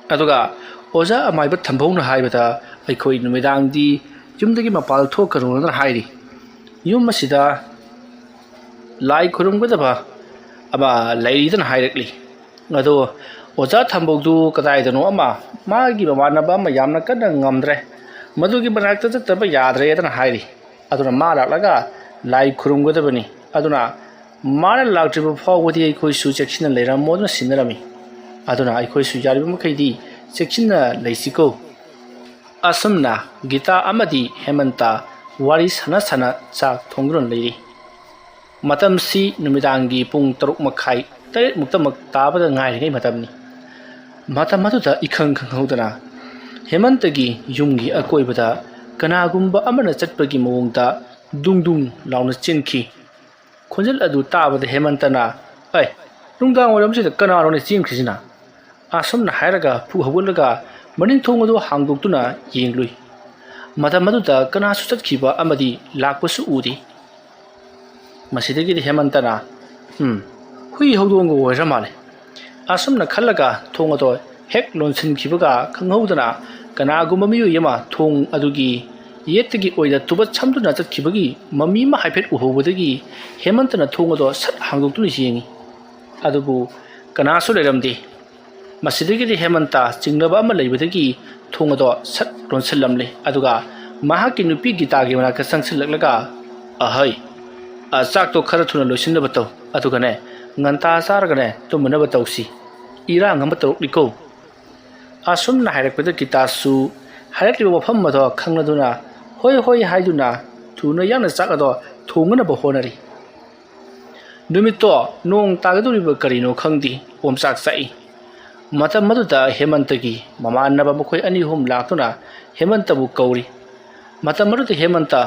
ꯑꯗꯨꯒ ꯑꯣꯖꯥ ꯑꯃꯥꯏꯕ ꯊꯝꯕꯧꯅ ꯍꯥꯏꯕꯗ ꯑꯩꯈꯣꯏ ꯅꯨꯃꯤꯗꯥꯡꯗꯤ ꯌꯨꯝꯗꯒꯤ ꯃꯄꯥꯜ ꯊꯣꯛꯀꯅꯨꯅ ꯍꯥꯏꯔꯤ꯫ ꯌꯨꯝ ꯑꯁꯤꯗ ꯂꯥꯏ ꯈꯨꯔꯨꯝꯒꯗꯕ ꯑꯃ ꯂꯩꯔꯤꯗꯅ ꯍꯥꯏꯔꯛꯂꯤ꯫ ꯑꯗꯣ ꯑꯣꯖꯥ ꯊꯝꯕꯧꯗꯨ ꯀꯗꯥꯏꯗꯅꯣ ꯑꯃ ꯃꯥꯒꯤ ꯃꯃꯥꯟꯅꯕ ꯑꯃ ꯌꯥꯝꯅ ꯀꯟꯅ ꯉꯝꯗ꯭ꯔꯦ, ꯃꯗꯨꯒꯤ ꯃꯅꯥꯛꯇ ꯆꯠꯇꯕ ꯌꯥꯗ꯭ꯔꯦꯗꯅ ꯍꯥꯏꯔꯤ꯫ ꯑꯗꯨꯅ ꯃꯥ ꯂꯥꯛꯂꯒ ꯂꯥꯏ ꯈꯨꯔꯨꯝꯒꯗꯕꯅꯤ꯫ ꯑꯗꯨꯅ ꯃꯥꯅ ꯂꯥꯛꯇ꯭ꯔꯤꯕ ꯐꯥꯎꯕꯗꯤ ꯑꯩꯈꯣꯏꯁꯨ ꯆꯦꯛꯁꯤꯟꯅ ꯂꯩꯔꯝꯃꯣ" ꯑꯗꯨꯅ ꯁꯤꯟꯅꯔꯝꯃꯤ꯫ ꯑꯗꯨꯅ ꯑꯩꯈꯣꯏꯁꯨ ꯌꯥꯔꯤꯕ ꯃꯈꯩꯗꯤ ꯆꯦꯛꯁꯤꯟꯅ ꯂꯩꯁꯤꯀꯣ꯫ ꯑꯁꯨꯝꯅ ꯒꯤꯇꯥ ꯑꯃꯗꯤ ꯍꯦꯃꯟꯇ ꯋꯥꯔꯤ ꯁꯥꯟꯅ ꯁꯥꯟꯅ ꯆꯥꯛ ꯊꯣꯡꯗꯨꯅ ꯂꯩꯔꯤ꯫ ꯃꯇꯝꯁꯤ ꯅꯨꯃꯤꯗꯥꯡꯒꯤ ꯄꯨꯡ ꯇꯔꯨꯛ ꯃꯈꯥꯏ ꯇꯔꯦꯠꯃꯨꯛꯇꯃꯛ ꯇꯥꯕꯗ ꯉꯥꯏꯔꯤꯉꯩ ꯃꯇꯝꯅꯤ꯫ ꯃꯇꯝ ꯑꯗꯨꯗ ꯏꯈꯪ ꯈꯪꯍꯧꯗꯅ ꯍꯦꯃꯟꯇꯒꯤ ꯌꯨꯝꯒꯤ ꯑꯀꯣꯏꯕꯗ ꯀꯅꯥꯒꯨꯝꯕ ꯑꯃꯅ ꯆꯠꯄꯒꯤ ꯃꯑꯣꯡꯗ ꯗꯨꯡ ꯗꯨꯡ ꯂꯥꯎꯅ ꯆꯦꯟꯈꯤ꯫ ꯈꯣꯟꯖꯦꯜ ꯑꯗꯨ ꯇꯥꯕꯗ ꯍꯦꯃꯟꯇꯅ, "ꯑꯩ, ꯅꯨꯡꯗꯥꯡ ꯋꯥꯏꯔꯝꯁꯤꯗ ꯀꯅꯥꯅꯣꯅꯦ ꯆꯦꯟꯈ꯭ꯔꯤꯁꯤꯅ?" ꯑꯁꯨꯝꯅ ꯍꯥꯏꯔꯒ ꯐꯨꯛ ꯍꯧꯒꯠꯂꯒ ꯃꯅꯤꯡ ꯊꯣꯡ ꯑꯗꯨ ꯍꯥꯡꯗꯣꯛꯇꯨꯅ ꯌꯦꯡꯂꯨꯏ꯫ ꯃꯇꯝ ꯑꯗꯨꯗ ꯀꯅꯥꯁꯨ ꯆꯠꯈꯤꯕ ꯑꯃꯗꯤ ꯂꯥꯛꯄꯁꯨ ꯎꯗꯦ꯫ ꯃꯁꯤꯗꯒꯤꯗꯤ ꯍꯦꯃꯟꯇꯅ, "ꯎꯝ, ꯍꯨꯏ ꯍꯧꯗꯣꯡꯒ ꯑꯣꯏꯔ ꯃꯥꯜꯂꯦ"꯫ ꯑꯁꯨꯝꯅ ꯈꯜꯂꯒ ꯊꯣꯡ ꯑꯗꯣ ꯍꯦꯛ ꯂꯣꯟꯁꯤꯟꯈꯤꯕꯒ ꯈꯪꯍꯧꯗꯅ ꯀꯅꯥꯒꯨꯝꯕ ꯃꯤꯑꯣꯏ ꯑꯃ ꯊꯣꯡ ꯑꯗꯨꯒꯤ ꯌꯦꯠꯇꯒꯤ ꯑꯣꯏꯗ ꯇꯨꯕꯠ ꯁꯝꯗꯨꯅ ꯆꯠꯈꯤꯕꯒꯤ ꯃꯃꯤ ꯑꯃ ꯍꯥꯏꯐꯦꯠ ꯎꯍꯧꯕꯗꯒꯤ ꯍꯦꯃꯟꯇꯅ ꯊꯣꯡ ꯑꯗꯣ ꯁꯠ ꯍꯥꯡꯗꯣꯛꯇꯨꯅ ꯌꯦꯡꯉꯤ꯫ ꯑꯗꯨꯕꯨ ꯀꯅꯥꯁꯨ ꯂꯩꯔꯝꯗꯦ꯫ ꯃꯁꯤꯗꯒꯤꯗꯤ ꯍꯦꯃꯟꯇ ꯆꯤꯡꯅꯕ ꯑꯃ ꯂꯩꯕꯗꯒꯤ ꯊꯣꯡ ꯑꯗꯣ ꯁꯠ ꯂꯣꯟꯁꯤꯜꯂꯝꯂꯦ꯫ ꯑꯗꯨꯒ ꯃꯍꯥꯛꯀꯤ ꯅꯨꯄꯤ ꯒꯤꯇꯥꯒꯤ ꯃꯅꯥꯛꯇ ꯆꯪꯁꯤꯜꯂꯛꯂꯒ, "ꯑꯍꯩ, ꯑ, ꯆꯥꯛꯇꯣ ꯈꯔ ꯊꯨꯅ ꯂꯣꯏꯁꯤꯟꯅꯕ ꯇꯧ꯫ ꯑꯗꯨꯒꯅꯦ, ꯉꯟꯇꯥ ꯆꯥꯔꯒꯅꯦ, ꯇꯨꯝꯃꯅꯕ ꯇꯧꯁꯤ꯫ ꯏꯔꯥꯡ ꯑꯃ ꯇꯧꯔꯛꯂꯤꯀꯣ"꯫ ꯑꯁꯨꯝꯅ ꯍꯥꯏꯔꯛꯄꯗ ꯒꯤꯇꯥꯁꯨ ꯍꯥꯏꯔꯛꯂꯤꯕ ꯋꯥꯐꯝ ꯑꯗꯣ ꯈꯪꯂꯗꯨꯅ, "ꯍꯣꯏ, ꯍꯣꯏ" ꯍꯥꯏꯗꯨꯅ ꯊꯨꯅ ꯌꯥꯡꯅ ꯆꯥꯛ ꯑꯗꯣ ꯊꯣꯡꯅꯅꯕ ꯍꯣꯠꯅꯔꯤ꯫ ꯅꯨꯃꯤꯠꯇꯣ ꯅꯣꯡ ꯇꯥꯒꯗꯧꯔꯤꯕ ꯀꯔꯤꯅꯣ ꯈꯪꯗꯦ, ꯑꯣꯝꯆꯥꯛ ꯆꯥꯛꯏ꯫ ꯃꯇꯝ ꯑꯗꯨꯗ ꯍꯦꯃꯟꯇꯒꯤ ꯃꯃꯥꯟꯅꯕ ꯃꯈꯣꯏ ꯑꯅꯤ ꯑꯍꯨꯝ ꯂꯥꯛꯇꯨꯅ ꯍꯦꯃꯟꯇꯕꯨ ꯀꯧꯔꯤ꯫ ꯃꯇꯝ ꯑꯗꯨꯗ ꯍꯦꯃꯟꯇ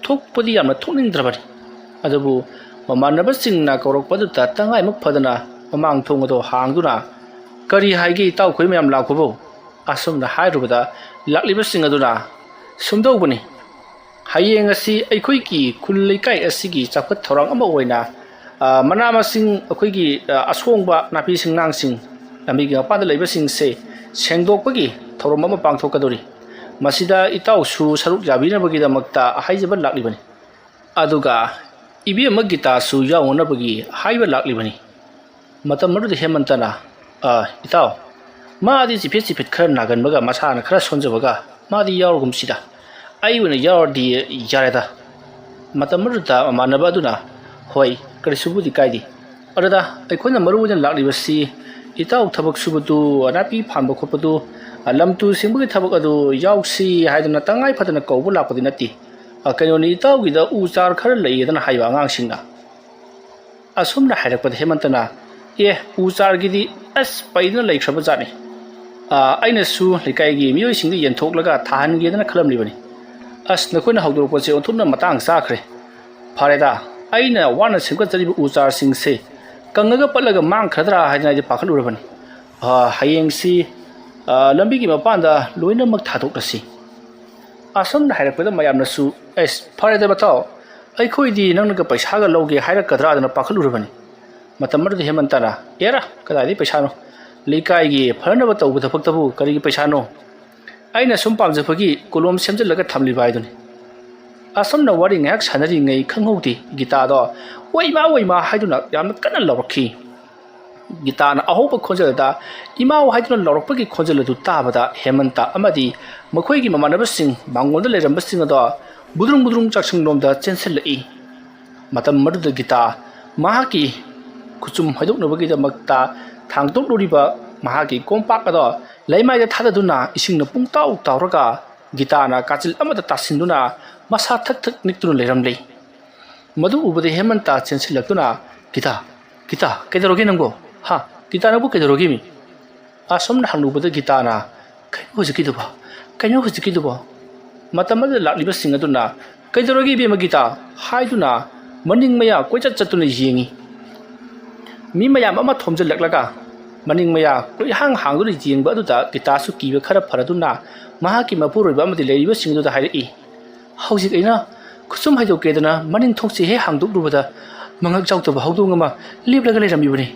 ꯊꯣꯛꯄꯗꯤ ꯌꯥꯝꯅ ꯊꯣꯛꯅꯤꯡꯗ꯭ꯔꯕꯅꯤ꯫ ꯑꯗꯨꯕꯨ ꯃꯃꯥꯟꯅꯕꯁꯤꯡꯅ ꯀꯧꯔꯛꯄ ꯑꯗꯨꯗ ꯇꯉꯥꯏꯃꯛ ꯐꯗꯅ ꯃꯃꯥꯡ ꯊꯣꯡ ꯑꯗꯨ ꯍꯥꯡꯗꯨꯅ, "ꯀꯔꯤ ꯍꯥꯏꯒꯦ ꯏꯇꯥꯎꯈꯣꯏ ꯃꯌꯥꯝ ꯂꯥꯛꯄꯕꯨ?" ꯑꯁꯨꯝꯅ ꯍꯥꯏꯔꯨꯕꯗ ꯂꯥꯛꯂꯤꯕꯁꯤꯡ ꯑꯗꯨꯅ, "ꯁꯨꯝꯗꯧꯕꯅꯤ, ꯍꯌꯦꯡ ꯑꯁꯤ ꯑꯩꯈꯣꯏꯒꯤ ꯈꯨꯜ ꯂꯩꯀꯥꯏ ꯑꯁꯤꯒꯤ ꯆꯥꯎꯈꯠ ꯊꯧꯔꯥꯡ ꯑꯃ ꯑꯣꯏꯅ, ꯑ, ꯃꯅꯥ ꯃꯁꯤꯡ, ꯑꯩꯈꯣꯏꯒꯤ, ꯑ, ꯑꯁꯣꯡꯕ ꯅꯥꯄꯤ ꯁꯤꯡꯅꯥꯡꯁꯤꯡ ꯂꯝꯕꯤꯒꯤ ꯃꯄꯥꯟꯗ ꯂꯩꯕꯁꯤꯡꯁꯦ ꯁꯦꯡꯗꯣꯛꯄꯒꯤ ꯊꯧꯔꯝ ꯑꯃ ꯄꯥꯡꯊꯣꯛꯀꯗꯧꯔꯤ꯫ ꯃꯁꯤꯗ ꯏꯇꯥꯎꯁꯨ ꯁꯔꯨꯛ ꯌꯥꯕꯤꯅꯕꯒꯤꯗꯃꯛꯇ ꯍꯥꯏꯖꯕ ꯂꯥꯛꯂꯤꯕꯅꯤ꯫ ꯑꯗꯨꯒ ꯏꯕꯦꯝꯃ ꯒꯤꯇꯥꯁꯨ ꯌꯥꯎꯅꯅꯕꯒꯤ ꯍꯥꯏꯕ ꯂꯥꯛꯂꯤꯕꯅꯤ"꯫ ꯃꯇꯝ ꯑꯗꯨꯗ ꯍꯦꯃꯟꯇꯅ, "ꯑ, ꯏꯇꯥꯎ, ꯃꯥꯗꯤ ꯆꯤꯐꯦꯠ ꯆꯤꯐꯦꯠ ꯈꯔ ꯅꯥꯒꯟꯕꯒ ꯃꯁꯥꯅ ꯈꯔ ꯁꯣꯟꯖꯕꯒ ꯃꯥꯗꯤ ꯌꯥꯎꯔꯒꯨꯝꯁꯤꯗ꯫ ꯑꯩ ꯑꯣꯏꯅ ꯌꯥꯎꯔꯗꯤ ꯌꯥꯔꯦꯗ"꯫ ꯃꯇꯝ ꯑꯗꯨꯗ ꯃꯃꯥꯟꯅꯕ ꯑꯗꯨꯅ, "ꯍꯣꯏ, ꯀꯔꯤꯁꯨꯕꯨꯗꯤ ꯀꯥꯏꯗꯦ꯫ ꯑꯗꯨꯗ ꯑꯩꯈꯣꯏꯅ ꯃꯔꯨ ꯑꯣꯏꯅ ꯂꯥꯛꯂꯤꯕꯁꯤ ꯏꯇꯥꯎ ꯊꯕꯛ ꯁꯨꯕꯗꯨ, ꯅꯥꯄꯤ ꯐꯥꯟꯕ ꯈꯣꯠꯄꯗꯨ, ꯂꯝ ꯇꯨ ꯁꯦꯡꯕꯒꯤ ꯊꯕꯛ ꯑꯗꯨ ꯌꯥꯎꯁꯤ ꯍꯥꯏꯗꯅ ꯇꯉꯥꯏ ꯐꯗꯅ ꯀꯧꯕ ꯂꯥꯛꯄꯗꯤ ꯅꯠꯇꯦ꯫ ꯑ, ꯀꯩꯅꯣꯅꯤ, ꯏꯇꯥꯎꯒꯤꯗ ꯎ ꯆꯥꯔ ꯈꯔ ꯂꯩꯌꯦꯗꯅ ꯍꯥꯏꯕ ꯑꯉꯥꯡꯁꯤꯡꯅ"꯫ ꯑꯁꯨꯝꯅ ꯍꯥꯏꯔꯛꯄꯗ ꯍꯦꯃꯟꯇꯅ, ꯑꯦ, ꯎ ꯆꯥꯔꯒꯤꯗꯤ ꯑꯁ ꯄꯩꯗꯨꯅ ꯂꯩꯈ꯭ꯔꯕ ꯖꯥꯠꯅꯤ꯫ ꯑꯥ, ꯑꯩꯅꯁꯨ ꯂꯩꯀꯥꯏꯒꯤ ꯃꯤꯑꯣꯏꯁꯤꯡꯗ ꯌꯦꯟꯊꯣꯛꯂꯒ ꯊꯥꯍꯟꯒꯦꯗꯅ ꯈꯜꯂꯝꯂꯤꯕꯅꯤ꯫ ꯑꯁ, ꯅꯈꯣꯏꯅ ꯍꯧꯗꯣꯔꯛꯄꯁꯦ ꯑꯣꯟꯊꯣꯛꯅ ꯃꯇꯥꯡ ꯆꯥꯈ꯭ꯔꯦ꯫ ꯐꯔꯦꯗ, ꯑꯩꯅ ꯋꯥꯅ ꯁꯦꯝꯒꯠꯆꯔꯤꯕ ꯎ ꯆꯥꯔꯁꯤꯡꯁꯦ ꯀꯪꯉꯒ ꯄꯠꯂꯒ ꯃꯥꯡꯈ꯭ꯔꯗ꯭ꯔꯥ ꯍꯥꯏꯗꯅ ꯑꯩꯗꯤ ꯄꯥꯈꯠꯂꯨꯔꯕꯅꯤ꯫ ꯑꯥ, ꯍꯌꯦꯡꯁꯤ, ꯑꯥ, ꯂꯝꯕꯤꯒꯤ ꯃꯄꯥꯟꯗ ꯂꯣꯏꯅꯃꯛ ꯊꯥꯗꯣꯛꯂꯁꯤ꯫ ꯑꯁꯨꯝꯅ ꯍꯥꯏꯔꯛꯄꯗ ꯃꯌꯥꯝꯅꯁꯨ, "ꯑꯩꯁ, ꯐꯔꯦꯗ ꯃꯊꯥꯎ, ꯑꯩꯈꯣꯏꯗꯤ ꯅꯪꯅꯒ ꯄꯩꯁꯥꯒ ꯂꯧꯒꯦ ꯍꯥꯏꯔꯛꯀꯗ꯭ꯔꯥꯗꯅ ꯄꯥꯈꯠꯂꯨꯔꯕꯅꯤ꯫" ꯃꯇꯝ ꯑꯗꯨꯗ ꯍꯦꯃꯟꯇꯅ, "ꯑꯦꯔꯥ, ꯀꯗꯥꯏꯗꯒꯤ ꯄꯩꯁꯥꯅꯣ? ꯂꯩꯀꯥꯏꯒꯤ ꯐꯅꯅꯕ ꯇꯧꯕ ꯊꯕꯛꯇꯕꯨ ꯀꯔꯤꯒꯤ ꯄꯩꯁꯥꯅꯣ? ꯑꯩꯅ ꯁꯨꯝ ꯄꯥꯝꯖꯕꯒꯤ ꯀꯣꯂꯣꯝ ꯁꯦꯝꯖꯤꯜꯂꯒ ꯊꯝꯂꯤꯕ ꯍꯥꯏꯗꯨꯅꯤ꯫" ꯑꯁꯨꯝꯅ ꯋꯥꯔꯤ ꯉꯥꯏꯍꯥꯛ ꯁꯥꯟꯅꯔꯤꯉꯩ ꯈꯪꯍꯧꯗꯦ ꯒꯤꯇꯥꯗꯣ "ꯑꯣꯏꯃꯥ, ꯑꯣꯏꯃꯥ" ꯍꯥꯏꯗꯨꯅ ꯌꯥꯝꯅ ꯀꯟꯅ ꯂꯥꯎꯔꯛꯈꯤ꯫ ꯒꯤꯇꯥꯅ ꯑꯍꯧꯕ ꯈꯣꯟꯖꯦꯜꯗ "ꯏꯃꯥꯎ" ꯍꯥꯏꯗꯨꯅ ꯂꯥꯎꯔꯛꯄꯒꯤ ꯈꯣꯟꯖꯦꯜ ꯑꯗꯨ ꯇꯥꯕꯗ ꯍꯦꯃꯟꯇ ꯑꯃꯗꯤ ꯃꯈꯣꯏꯒꯤ ꯃꯃꯥꯟꯅꯕꯁꯤꯡ ꯃꯥꯡꯒꯣꯟꯗ ꯂꯩꯔꯝꯕꯁꯤꯡ ꯑꯗꯣ ꯕꯨꯗ꯭ꯔꯨꯡ ꯕꯨꯗ꯭ꯔꯨꯡ ꯆꯥꯛꯁꯪꯂꯣꯝꯗ ꯆꯦꯟꯁꯤꯜꯂꯛꯏ꯫ ꯃꯇꯝ ꯑꯗꯨꯗ ꯒꯤꯇꯥ ꯃꯍꯥꯛꯀꯤ ꯈꯨꯆꯨꯝ ꯍꯥꯏꯗꯣꯛꯅꯕꯒꯤꯗꯃꯛꯇ ꯊꯥꯡꯗꯣꯛꯂꯨꯔꯤꯕ ꯃꯍꯥꯛꯀꯤ ꯀꯣꯝꯄꯥꯛ ꯑꯗꯣ ꯂꯩꯃꯥꯏꯗ ꯊꯥꯗꯗꯨꯅ ꯏꯁꯤꯡꯅ ꯄꯨꯡꯇꯥꯎ ꯇꯥꯎꯔꯒ ꯒꯤꯇꯥꯅ ꯀꯥꯆꯤꯜ ꯑꯃꯗ ꯇꯥꯁꯤꯟꯗꯨꯅ ꯃꯁꯥ ꯊꯛ ꯊꯛ ꯅꯤꯛꯇꯨꯅ ꯂꯩꯔꯝꯂꯦ꯫ ꯃꯗꯨ ꯎꯕꯗ ꯍꯦꯃꯟꯇ ꯆꯦꯟꯁꯤꯜꯂꯛꯇꯨꯅ, "ꯒꯤꯇꯥ, ꯒꯤꯇꯥ, ꯀꯩꯗꯧꯔꯒꯦ ꯅꯪꯕꯣ? ꯍꯥ? ꯒꯤꯇꯥ, ꯅꯪꯕꯨ ꯀꯩꯗꯧꯔꯒꯦꯃꯤ?" ꯑꯁꯨꯝꯅ ꯍꯪꯂꯨꯕꯗ ꯒꯤꯇꯥꯅ, "ꯀꯩꯅꯣ ꯍꯧꯖꯤꯛꯀꯤꯗꯨꯕꯣ? ꯀꯩꯅꯣ ꯍꯧꯖꯤꯛꯀꯤꯗꯨꯕꯣ?" ꯃꯇꯝ ꯑꯗꯨꯗ ꯂꯥꯛꯂꯤꯕꯁꯤꯡ ꯑꯗꯨꯅ, "ꯀꯩꯗꯧꯔꯒꯦ ꯏꯕꯦꯝꯃ ꯒꯤꯇꯥ?" ꯍꯥꯏꯗꯨꯅ ꯃꯅꯤꯡ ꯃꯌꯥ ꯀꯣꯏꯆꯠ ꯆꯠꯇꯨꯅ ꯌꯦꯡꯉꯤ꯫ ꯃꯤ ꯃꯌꯥꯝ ꯑꯃ ꯊꯣꯝꯖꯤꯜꯂꯛꯂꯒ ꯃꯅꯤꯡ ꯃꯌꯥ ꯀꯣꯏꯍꯥꯡ ꯍꯥꯡꯗꯨꯅ ꯌꯦꯡꯕ ꯑꯗꯨꯗ ꯒꯤꯇꯥꯁꯨ ꯀꯤꯕ ꯈꯔ ꯐꯔꯗꯨꯅ ꯃꯍꯥꯛꯀꯤ ꯃꯄꯨꯔꯣꯏꯕ ꯑꯃꯗꯤ ꯂꯩꯔꯤꯕꯁꯤꯡ ꯑꯗꯨꯗ ꯍꯥꯏꯔꯛꯏ, "ꯍꯧꯖꯤꯛ ꯑꯩꯅ ꯈꯨꯠꯁꯨꯝ ꯍꯩꯗꯣꯛꯀꯦꯗꯅ ꯃꯅꯤꯡ ꯊꯣꯡꯁꯦ ꯍꯦꯛ ꯍꯥꯡꯗꯣꯛꯂꯨꯕꯗ ꯃꯉꯛ ꯌꯥꯎꯗꯕ ꯍꯧꯗꯣꯡ ꯑꯃ ꯂꯦꯞꯂꯒ ꯂꯩꯔꯝꯃꯤꯕꯅꯤ꯫"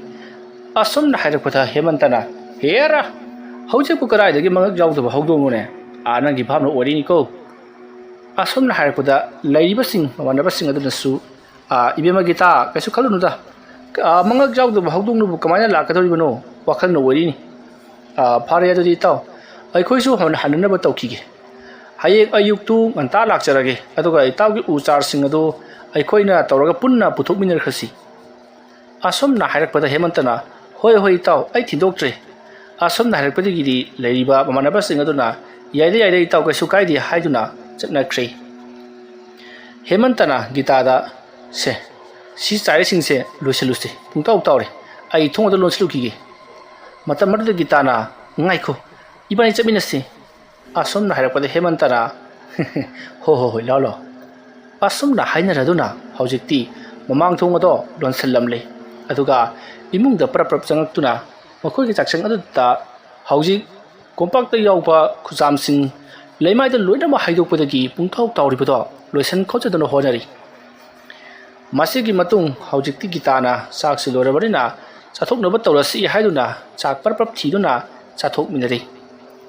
ꯑꯁꯨꯝꯅ ꯍꯥꯏꯔꯛꯄꯗ ꯍꯦꯃꯟꯇꯅ, "ꯍꯦꯔꯥ, ꯍꯧꯖꯤꯛꯄꯨ ꯀꯗꯥꯏꯗꯒꯤ ꯃꯉꯛ ꯌꯥꯎꯗꯕ ꯍꯧꯗꯣꯡꯅꯣꯅꯦ? ꯑꯥ, ꯅꯪꯒꯤ ꯚꯥꯞꯅ ꯑꯣꯏꯔꯤꯅꯤꯀꯣ꯫" ꯑꯁꯨꯝꯅ ꯍꯥꯏꯔꯛꯄꯗ ꯂꯩꯔꯤꯕꯁꯤꯡ ꯃꯃꯥꯟꯅꯕꯁꯤꯡ ꯑꯗꯨꯅꯁꯨ, "ꯑꯥ, ꯏꯕꯦꯝꯃ ꯒꯤꯇꯥ, ꯀꯩꯁꯨ ꯈꯜꯂꯨꯅꯨꯗ꯫ ꯑꯥ, ꯃꯉꯛ ꯌꯥꯎꯗꯕ ꯍꯧꯗꯣꯡꯅꯕꯨ ꯀꯃꯥꯏꯅ ꯂꯥꯛꯀꯗꯧꯔꯤꯕꯅꯣ? ꯋꯥꯈꯜꯅ ꯑꯣꯏꯔꯤꯅꯤ꯫ ꯑꯥ, ꯐꯔꯦ, ꯑꯗꯨꯗꯤ ꯏꯇꯥꯎ, ꯑꯩꯈꯣꯏꯁꯨ ꯍꯟ-, ꯍꯟꯅꯅꯕ ꯇꯧꯈꯤꯒꯦ꯫ ꯍꯌꯦꯡ ꯑꯌꯨꯛꯇꯨ ꯉꯟꯇꯥ ꯂꯥꯛꯆꯔꯒꯦ, ꯑꯗꯨꯒ ꯏꯇꯥꯎꯒꯤ ꯎ ꯆꯥꯔꯁꯤꯡ ꯑꯗꯨ ꯑꯩꯈꯣꯏꯅ ꯇꯧꯔꯒ ꯄꯨꯟꯅ ꯄꯨꯊꯣꯛꯃꯤꯟꯅꯈ꯭ꯔꯁꯤ꯫" ꯑꯁꯨꯝꯅ ꯍꯥꯏꯔꯛꯄꯗ ꯍꯦꯃꯟꯇꯅ, "ꯍꯣꯏ, ꯍꯣꯏ, ꯏꯇꯥꯎ, ꯑꯩ ꯊꯤꯟꯗꯣꯛꯇ꯭ꯔꯦ꯫" ꯑꯁꯨꯝꯅ ꯍꯥꯏꯔꯛꯄꯗꯒꯤꯗꯤ ꯂꯩꯔꯤꯕ ꯃꯃꯥꯟꯅꯕꯁꯤꯡ ꯑꯗꯨꯅ, "ꯌꯥꯏꯗ, ꯌꯥꯏꯗ, ꯏꯇꯥꯎ, ꯀꯩꯁꯨ ꯀꯥꯏꯗꯦ" ꯍꯥꯏꯗꯨꯅ ꯆꯠꯅꯈ꯭ꯔꯦ꯫ ꯍꯦꯃꯟꯇꯅ ꯒꯤꯇꯥꯗ, "ꯁꯦ, ꯁꯤ ꯆꯥꯏꯔꯤꯁꯤꯡꯁꯦ ꯂꯣꯏꯁꯤꯜꯂꯨꯁꯦ, ꯄꯨꯡꯇꯥꯎ ꯇꯥꯎꯔꯦ꯫ ꯑꯩ ꯊꯣꯡ ꯑꯗꯨ ꯂꯣꯟꯁꯤꯜꯂꯨꯈꯤꯒꯦ꯫ ꯃꯇꯝ ꯑꯗꯨꯗ ꯒꯤꯇꯥꯅ, "ꯉꯥꯏꯈꯣ, ꯏꯕꯥꯅꯤ ꯆꯠꯃꯤꯟꯅꯁꯤ"꯫ ꯑꯁꯨꯝꯅ ꯍꯥꯏꯔꯛꯄꯗ ꯍꯦꯃꯟꯇꯅ, "ꯍꯣ ꯍꯣ ꯍꯣꯏ, ꯂꯥꯛꯑꯣ ꯂꯥꯛꯑꯣ"꯫ ꯑꯁꯨꯝꯅ ꯍꯥꯏꯅꯔꯗꯨꯅ ꯍꯧꯖꯤꯛꯇꯤ ꯃꯃꯥꯡ ꯊꯣꯡ ꯑꯗꯣ ꯂꯣꯟꯁꯤꯜꯂꯝꯂꯦ꯫ ꯑꯗꯨꯒ ꯏꯃꯨꯡꯗ ꯄ꯭ꯔꯞ ꯄ꯭ꯔꯞ ꯆꯪꯉꯛꯇꯨꯅ ꯃꯈꯣꯏꯒꯤ ꯆꯥꯛꯁꯪ ꯑꯗꯨꯗ ꯍꯧꯖꯤꯛ ꯀꯣꯝꯄꯥꯛꯇ ꯌꯥꯎꯕ ꯈꯨꯖꯥꯝꯁꯤꯡ ꯂꯩꯃꯥꯏꯗ ꯂꯣꯏꯅꯃꯛ ꯍꯩꯗꯣꯛꯄꯗꯒꯤ ꯄꯨꯡꯇꯥꯎ ꯇꯥꯎꯔꯤꯕꯗꯣ ꯂꯣꯏꯁꯤꯟ ꯈꯣꯠꯆꯗꯨꯅ ꯍꯣꯠꯅꯔꯤ꯫ ꯃꯁꯤꯒꯤ ꯃꯇꯨꯡ ꯍꯧꯖꯤꯛꯇꯤ ꯒꯤꯇꯥꯅ ꯆꯥꯛꯁꯤ ꯂꯣꯏꯔꯕꯅꯤꯅ ꯆꯥꯊꯣꯛꯅꯕ ꯇꯧꯔꯁꯤ ꯍꯥꯏꯗꯨꯅ ꯆꯥꯛ ꯄ꯭ꯔꯞ ꯄ꯭ꯔꯞ ꯊꯤꯗꯨꯅ ꯆꯥꯊꯣꯛꯃꯤꯟꯅꯔꯤ꯫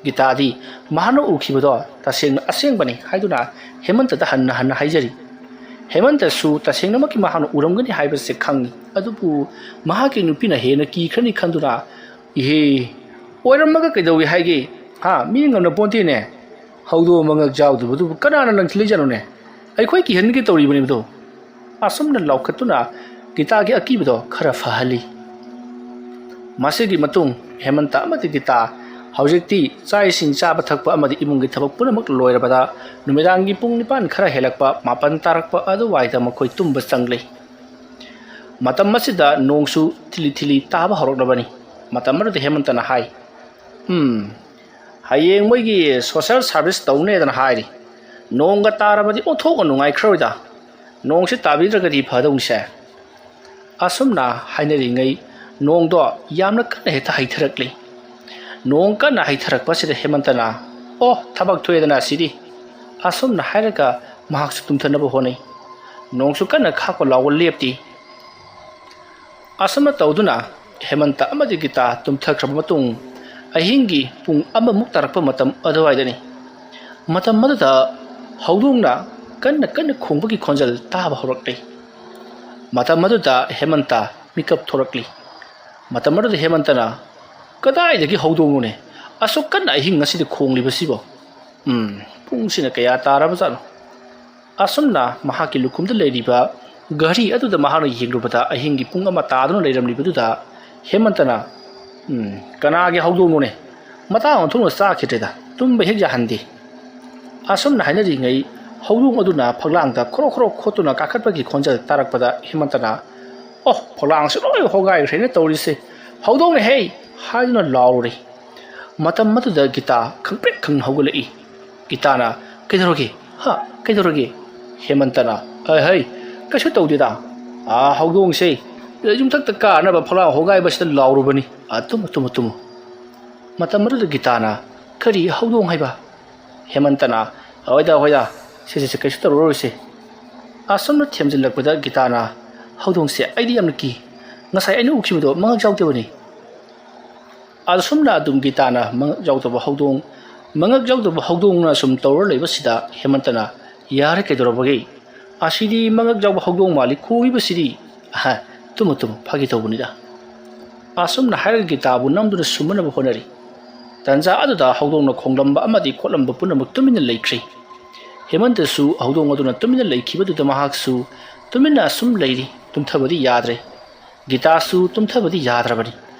ꯒꯤꯇꯥꯗꯤ ꯃꯍꯥꯛꯅ ꯎꯈꯤꯕꯗꯣ ꯇꯁꯦꯡꯅ ꯑꯁꯦꯡꯕꯅꯤ ꯍꯥꯏꯗꯨꯅ ꯍꯦꯃꯟꯇꯗ ꯍꯟꯅ ꯍꯟꯅ ꯍꯥꯏꯖꯔꯤ꯫ ꯍꯦꯃꯟꯇꯁꯨ ꯇꯁꯦꯡꯅꯃꯛꯀꯤ ꯃꯍꯥꯛꯅ ꯎꯔꯝꯒꯅꯤ ꯍꯥꯏꯕꯁꯦ ꯈꯪꯏ꯫ ꯑꯗꯨꯕꯨ ꯃꯍꯥꯛꯀꯤ ꯅꯨꯄꯤꯅ ꯍꯦꯟꯅ ꯀꯤꯈ꯭ꯔꯅꯤ ꯈꯟꯗꯨꯅ, "ꯏꯍꯦ, ꯑꯣꯏꯔꯝꯃꯒ ꯀꯩꯗꯧꯏ ꯍꯥꯏꯒꯦ? ꯍꯥ, ꯃꯤ ꯉꯝꯅ ꯄꯣꯟꯇꯦꯅꯦ꯫ ꯍꯧꯗꯣꯡ ꯃꯉꯛ ꯆꯥꯎꯗꯕꯗꯨꯕꯨ ꯀꯅꯥꯅ ꯂꯪꯁꯤꯜꯂꯤꯖꯥꯠꯅꯣꯅꯦ? ꯑꯩꯈꯣꯏ ꯀꯤꯍꯟꯒꯦ ꯇꯧꯔꯤꯕꯅꯤꯗꯣ"꯫ ꯑꯁꯨꯝꯅ ꯂꯥꯎꯈꯠꯇꯨꯅ ꯒꯤꯇꯥꯒꯤ ꯑꯀꯤꯕꯗꯣ ꯈꯔ ꯐꯍꯜꯂꯤ꯫ ꯃꯁꯤꯒꯤ ꯃꯇꯨꯡ ꯍꯦꯃꯟꯇ ꯑꯃꯗꯤ ꯒꯤꯇꯥ ꯍꯧꯖꯤꯛꯇꯤ ꯆꯥꯛ ꯏꯁꯤꯡ ꯆꯥꯕ ꯊꯛꯄ ꯑꯃꯗꯤ ꯏꯃꯨꯡꯒꯤ ꯊꯕꯛ ꯄꯨꯝꯅꯃꯛ ꯂꯣꯏꯔꯕꯗ ꯅꯨꯃꯤꯗꯥꯡꯒꯤ ꯄꯨꯡ ꯅꯤꯄꯥꯟ ꯈꯔ ꯍꯦꯜꯂꯛꯄ, ꯃꯥꯄꯟ ꯇꯥꯔꯛꯄ ꯑꯗꯨꯋꯥꯏꯗ ꯃꯈꯣꯏ ꯇꯨꯝꯕ ꯆꯪꯂꯤ꯫ ꯃꯇꯝ ꯑꯁꯤꯗ ꯅꯣꯡꯁꯨ ꯊꯤꯂꯤ ꯊꯤꯂꯤ ꯇꯥꯕ ꯍꯧꯔꯛꯂꯕꯅꯤ꯫ ꯃꯇꯝ ꯑꯗꯨꯗ ꯍꯦꯃꯟꯇꯅ ꯍꯥꯏ, "ꯎꯝ, ꯍꯌꯦꯡ ꯃꯣꯏꯒꯤ social service ꯇꯧꯅꯦꯗꯅ ꯍꯥꯏꯔꯤ꯫ ꯅꯣꯡꯒ ꯇꯥꯔꯕꯗꯤ ꯑꯣꯟꯊꯣꯛꯅ ꯅꯨꯡꯉꯥꯏꯈ꯭ꯔꯣꯏꯗ꯫ ꯅꯣꯡꯁꯤ ꯇꯥꯕꯤꯗ꯭ꯔꯒꯗꯤ ꯐꯗꯧꯅꯤꯁꯦ"꯫ ꯑꯁꯨꯝꯅ ꯍꯥꯏꯅꯔꯤꯉꯩ ꯅꯣꯡꯗꯣ ꯌꯥꯝꯅ ꯀꯟꯅ ꯍꯦꯛꯇ ꯍꯩꯊꯔꯛꯂꯤ꯫ ꯅꯣꯡ ꯀꯟꯅ ꯍꯩꯊꯔꯛꯄꯁꯤꯗ ꯍꯦꯃꯟꯇꯅ, "ꯑꯣ, ꯊꯕꯛ ꯊꯣꯛꯑꯦꯗꯅ ꯁꯤꯗꯤ"꯫ ꯑꯁꯨꯝꯅ ꯍꯥꯏꯔꯒ ꯃꯍꯥꯛꯁꯨ ꯇꯨꯝꯊꯅꯕ ꯍꯣꯠꯅꯩ꯫ ꯅꯣꯡꯁꯨ ꯀꯟꯅ ꯈꯥꯛꯄ ꯂꯥꯎꯕ ꯂꯦꯞꯇꯦ꯫ ꯑꯁꯨꯝꯅ ꯇꯧꯗꯨꯅ ꯍꯦꯃꯟꯇ ꯑꯃꯗꯤ ꯒꯤꯇꯥ ꯇꯨꯝꯊꯈ꯭ꯔꯕ ꯃꯇꯨꯡ, ꯑꯍꯤꯡꯒꯤ ꯄꯨꯡ ꯑꯃꯃꯨꯛ ꯇꯥꯔꯛꯄ ꯃꯇꯝ ꯑꯗꯨꯋꯥꯏꯗꯅꯤ꯫ ꯃꯇꯝ ꯑꯗꯨꯗ ꯍꯧꯗꯣꯡꯅ ꯀꯟꯅ ꯀꯟꯅ ꯈꯣꯡꯕꯒꯤ ꯈꯣꯟꯖꯦꯜ ꯇꯥꯕ ꯍꯧꯔꯛꯂꯤ꯫ ꯃꯇꯝ ꯑꯗꯨꯗ ꯍꯦꯃꯟꯇ ꯃꯤꯀꯞ ꯊꯣꯔꯛꯂꯤ꯫ ꯃꯇꯝ ꯑꯗꯨꯗ ꯍꯦꯃꯟꯇꯅ, "ꯀꯗꯥꯏꯗꯒꯤ ꯍꯧꯗꯣꯡꯅꯣꯅꯦ? ꯑꯁꯨꯛ ꯀꯟꯅ ꯑꯍꯤꯡ ꯑꯁꯤꯗ ꯈꯣꯡꯂꯤꯕꯁꯤꯕꯣ? ꯎꯝ, ꯄꯨꯡꯁꯤꯅ ꯀꯌꯥ ꯇꯥꯔꯕꯖꯥꯠꯅꯣ?" ꯑꯁꯨꯝꯅ ꯃꯍꯥꯛꯀꯤ ꯂꯨꯈꯨꯝꯗ ꯂꯩꯔꯤꯕ ꯘꯔꯤ ꯑꯗꯨꯗ ꯃꯍꯥꯛꯅ ꯌꯦꯡꯂꯨꯕꯗ ꯑꯍꯤꯡꯒꯤ ꯄꯨꯡ ꯑꯃ ꯇꯥꯗꯨꯅ ꯂꯩꯔꯝꯂꯤꯕꯗꯨꯗ ꯍꯦꯃꯟꯇꯅ, "ꯎꯝ, ꯀꯅꯥꯒꯤ ꯍꯧꯗꯣꯡꯅꯣꯅꯦ? ꯃꯇꯥ ꯑꯣꯟꯊꯣꯛꯅ ꯆꯥꯈꯤꯗ꯭ꯔꯦꯗ, ꯇꯨꯝꯕ ꯍꯦꯛ ꯌꯥꯍꯟꯗꯦ"꯫ ꯑꯁꯨꯝꯅ ꯍꯥꯏꯅꯔꯤꯉꯩ ꯍꯧꯗꯣꯡ ꯑꯗꯨꯅ ꯐꯛꯂꯥꯡꯗ ꯈꯣꯔꯣ ꯈꯣꯔꯣ ꯈꯣꯠꯇꯨꯅ ꯀꯥꯈꯠꯄꯒꯤ ꯈꯣꯟꯖꯦꯜ ꯇꯥꯔꯛꯄꯗ ꯍꯦꯃꯟꯇꯅ, "ꯑꯣ, ꯐꯛꯂꯥꯡꯁꯨ ꯂꯣꯏ ꯍꯣꯒꯥꯏꯈ꯭ꯔꯦꯅ ꯇꯧꯔꯤꯁꯦ꯫ ꯍꯧꯗꯣꯡꯅꯦ ꯍꯦ!" ꯍꯥꯏꯗꯨꯅ ꯂꯥꯎꯔꯨꯔꯦ꯫ ꯃꯇꯝ ꯑꯗꯨꯗ ꯒꯤꯇꯥ ꯈꯪꯄ꯭ꯔꯦꯛ ꯈꯪꯅ ꯍꯧꯒꯠꯂꯛꯏ꯫ ꯒꯤꯇꯥꯅ, "ꯀꯩꯗꯧꯔꯒꯦ? ꯍꯥ? ꯀꯩꯗꯧꯔꯒꯦ?" ꯍꯦꯃꯟꯇꯅ, "ꯍꯩ, ꯍꯩ, ꯀꯩꯁꯨ ꯇꯧꯗꯦꯗ꯫ ꯑꯥ, ꯍꯧꯗꯣꯡꯁꯦ ꯌꯨꯝꯊꯛꯇ ꯀꯥꯅꯕ ꯐꯛꯂꯥꯡ ꯍꯣꯒꯥꯏꯕꯁꯤꯗ ꯂꯥꯎꯔꯨꯕꯅꯤ꯫ ꯑꯥ, ꯇꯨꯝꯃꯨ, ꯇꯨꯝꯃꯨ, ꯇꯨꯝꯃꯨ꯫" ꯃꯇꯝ ꯑꯗꯨꯗ ꯒꯤꯇꯥꯅ, "ꯀꯔꯤ ꯍꯧꯗꯣꯡ ꯍꯥꯏꯕ?" ꯍꯦꯃꯟꯇꯅ, "ꯍꯣꯏꯗ, ꯍꯣꯏꯗ, ꯁꯦ, ꯁꯦ, ꯁꯦ, ꯀꯩꯁꯨ ꯇꯧꯔꯔꯣꯏꯁꯦ꯫" ꯑꯁꯨꯝꯅ ꯊꯦꯝꯖꯤꯜꯂꯛꯄꯗ ꯒꯤꯇꯥꯅ, "ꯍꯧꯗꯣꯡꯁꯦ ꯑꯩꯗꯤ ꯌꯥꯝꯅ ꯀꯤ꯫ ꯉꯁꯥꯏ ꯑꯩꯅ ꯎꯈꯤꯕꯗꯣ ꯃꯉꯛ ꯌꯥꯎꯗꯕꯅꯤ꯫" ꯑꯁꯨꯝꯅ ꯑꯗꯨꯝ ꯒꯤꯇꯥꯅ ꯃꯉꯛ ꯌꯥꯎꯗꯕ ꯍꯧꯗꯣꯡ, ꯃꯉꯛ ꯌꯥꯎꯗꯕ ꯍꯧꯗꯣꯡꯅ ꯁꯨꯝ ꯇꯧꯔ ꯂꯩꯕꯁꯤꯗ ꯍꯦꯃꯟꯇꯅ, "ꯌꯥꯔꯦ, ꯀꯩꯗꯧꯔꯕꯒꯦ? ꯑꯁꯤꯗꯤ ꯃꯉꯛ ꯌꯥꯎꯕ ꯍꯧꯗꯣꯡ ꯃꯥꯜꯂꯤ ꯈꯣꯡꯉꯤꯕꯁꯤꯗꯤ꯫" "ꯑꯍ, ꯇꯨꯝꯃꯨ, ꯇꯨꯝꯃꯨ, ꯐꯥꯒꯤ ꯇꯧꯕꯅꯤꯗ꯫" ꯑꯁꯨꯝꯅ ꯍꯥꯏꯔꯒ ꯒꯤꯇꯥꯕꯨ ꯅꯝꯗꯨꯅ ꯁꯨꯝꯕꯅꯕ ꯍꯣꯠꯅꯔꯤ꯫ ꯇꯟꯖꯥ ꯑꯗꯨꯗ ꯍꯧꯗꯣꯡꯅ ꯈꯣꯡꯂꯝꯕ ꯑꯃꯗꯤ ꯈꯣꯠꯂꯝꯕ ꯄꯨꯝꯅꯃꯛ ꯇꯨꯃꯤꯟꯅ ꯂꯩꯈ꯭ꯔꯦ꯫ ꯍꯦꯃꯟꯇꯁꯨ ꯍꯧꯗꯣꯡ ꯑꯗꯨꯅ ꯇꯨꯃꯤꯟꯅ ꯂꯩꯈꯤꯕꯗꯨꯗ ꯃꯍꯥꯛꯁꯨ ꯇꯨꯃꯤꯟꯅ ꯑꯁꯨꯝ ꯂꯩꯔꯤ, ꯇꯨꯝꯊꯕꯗꯤ ꯌꯥꯗ꯭ꯔꯦ꯫ ꯒꯤꯇꯥꯁꯨ ꯇꯨꯝꯊꯕꯗꯤ ꯌꯥꯗ꯭ꯔꯕꯅꯤ꯫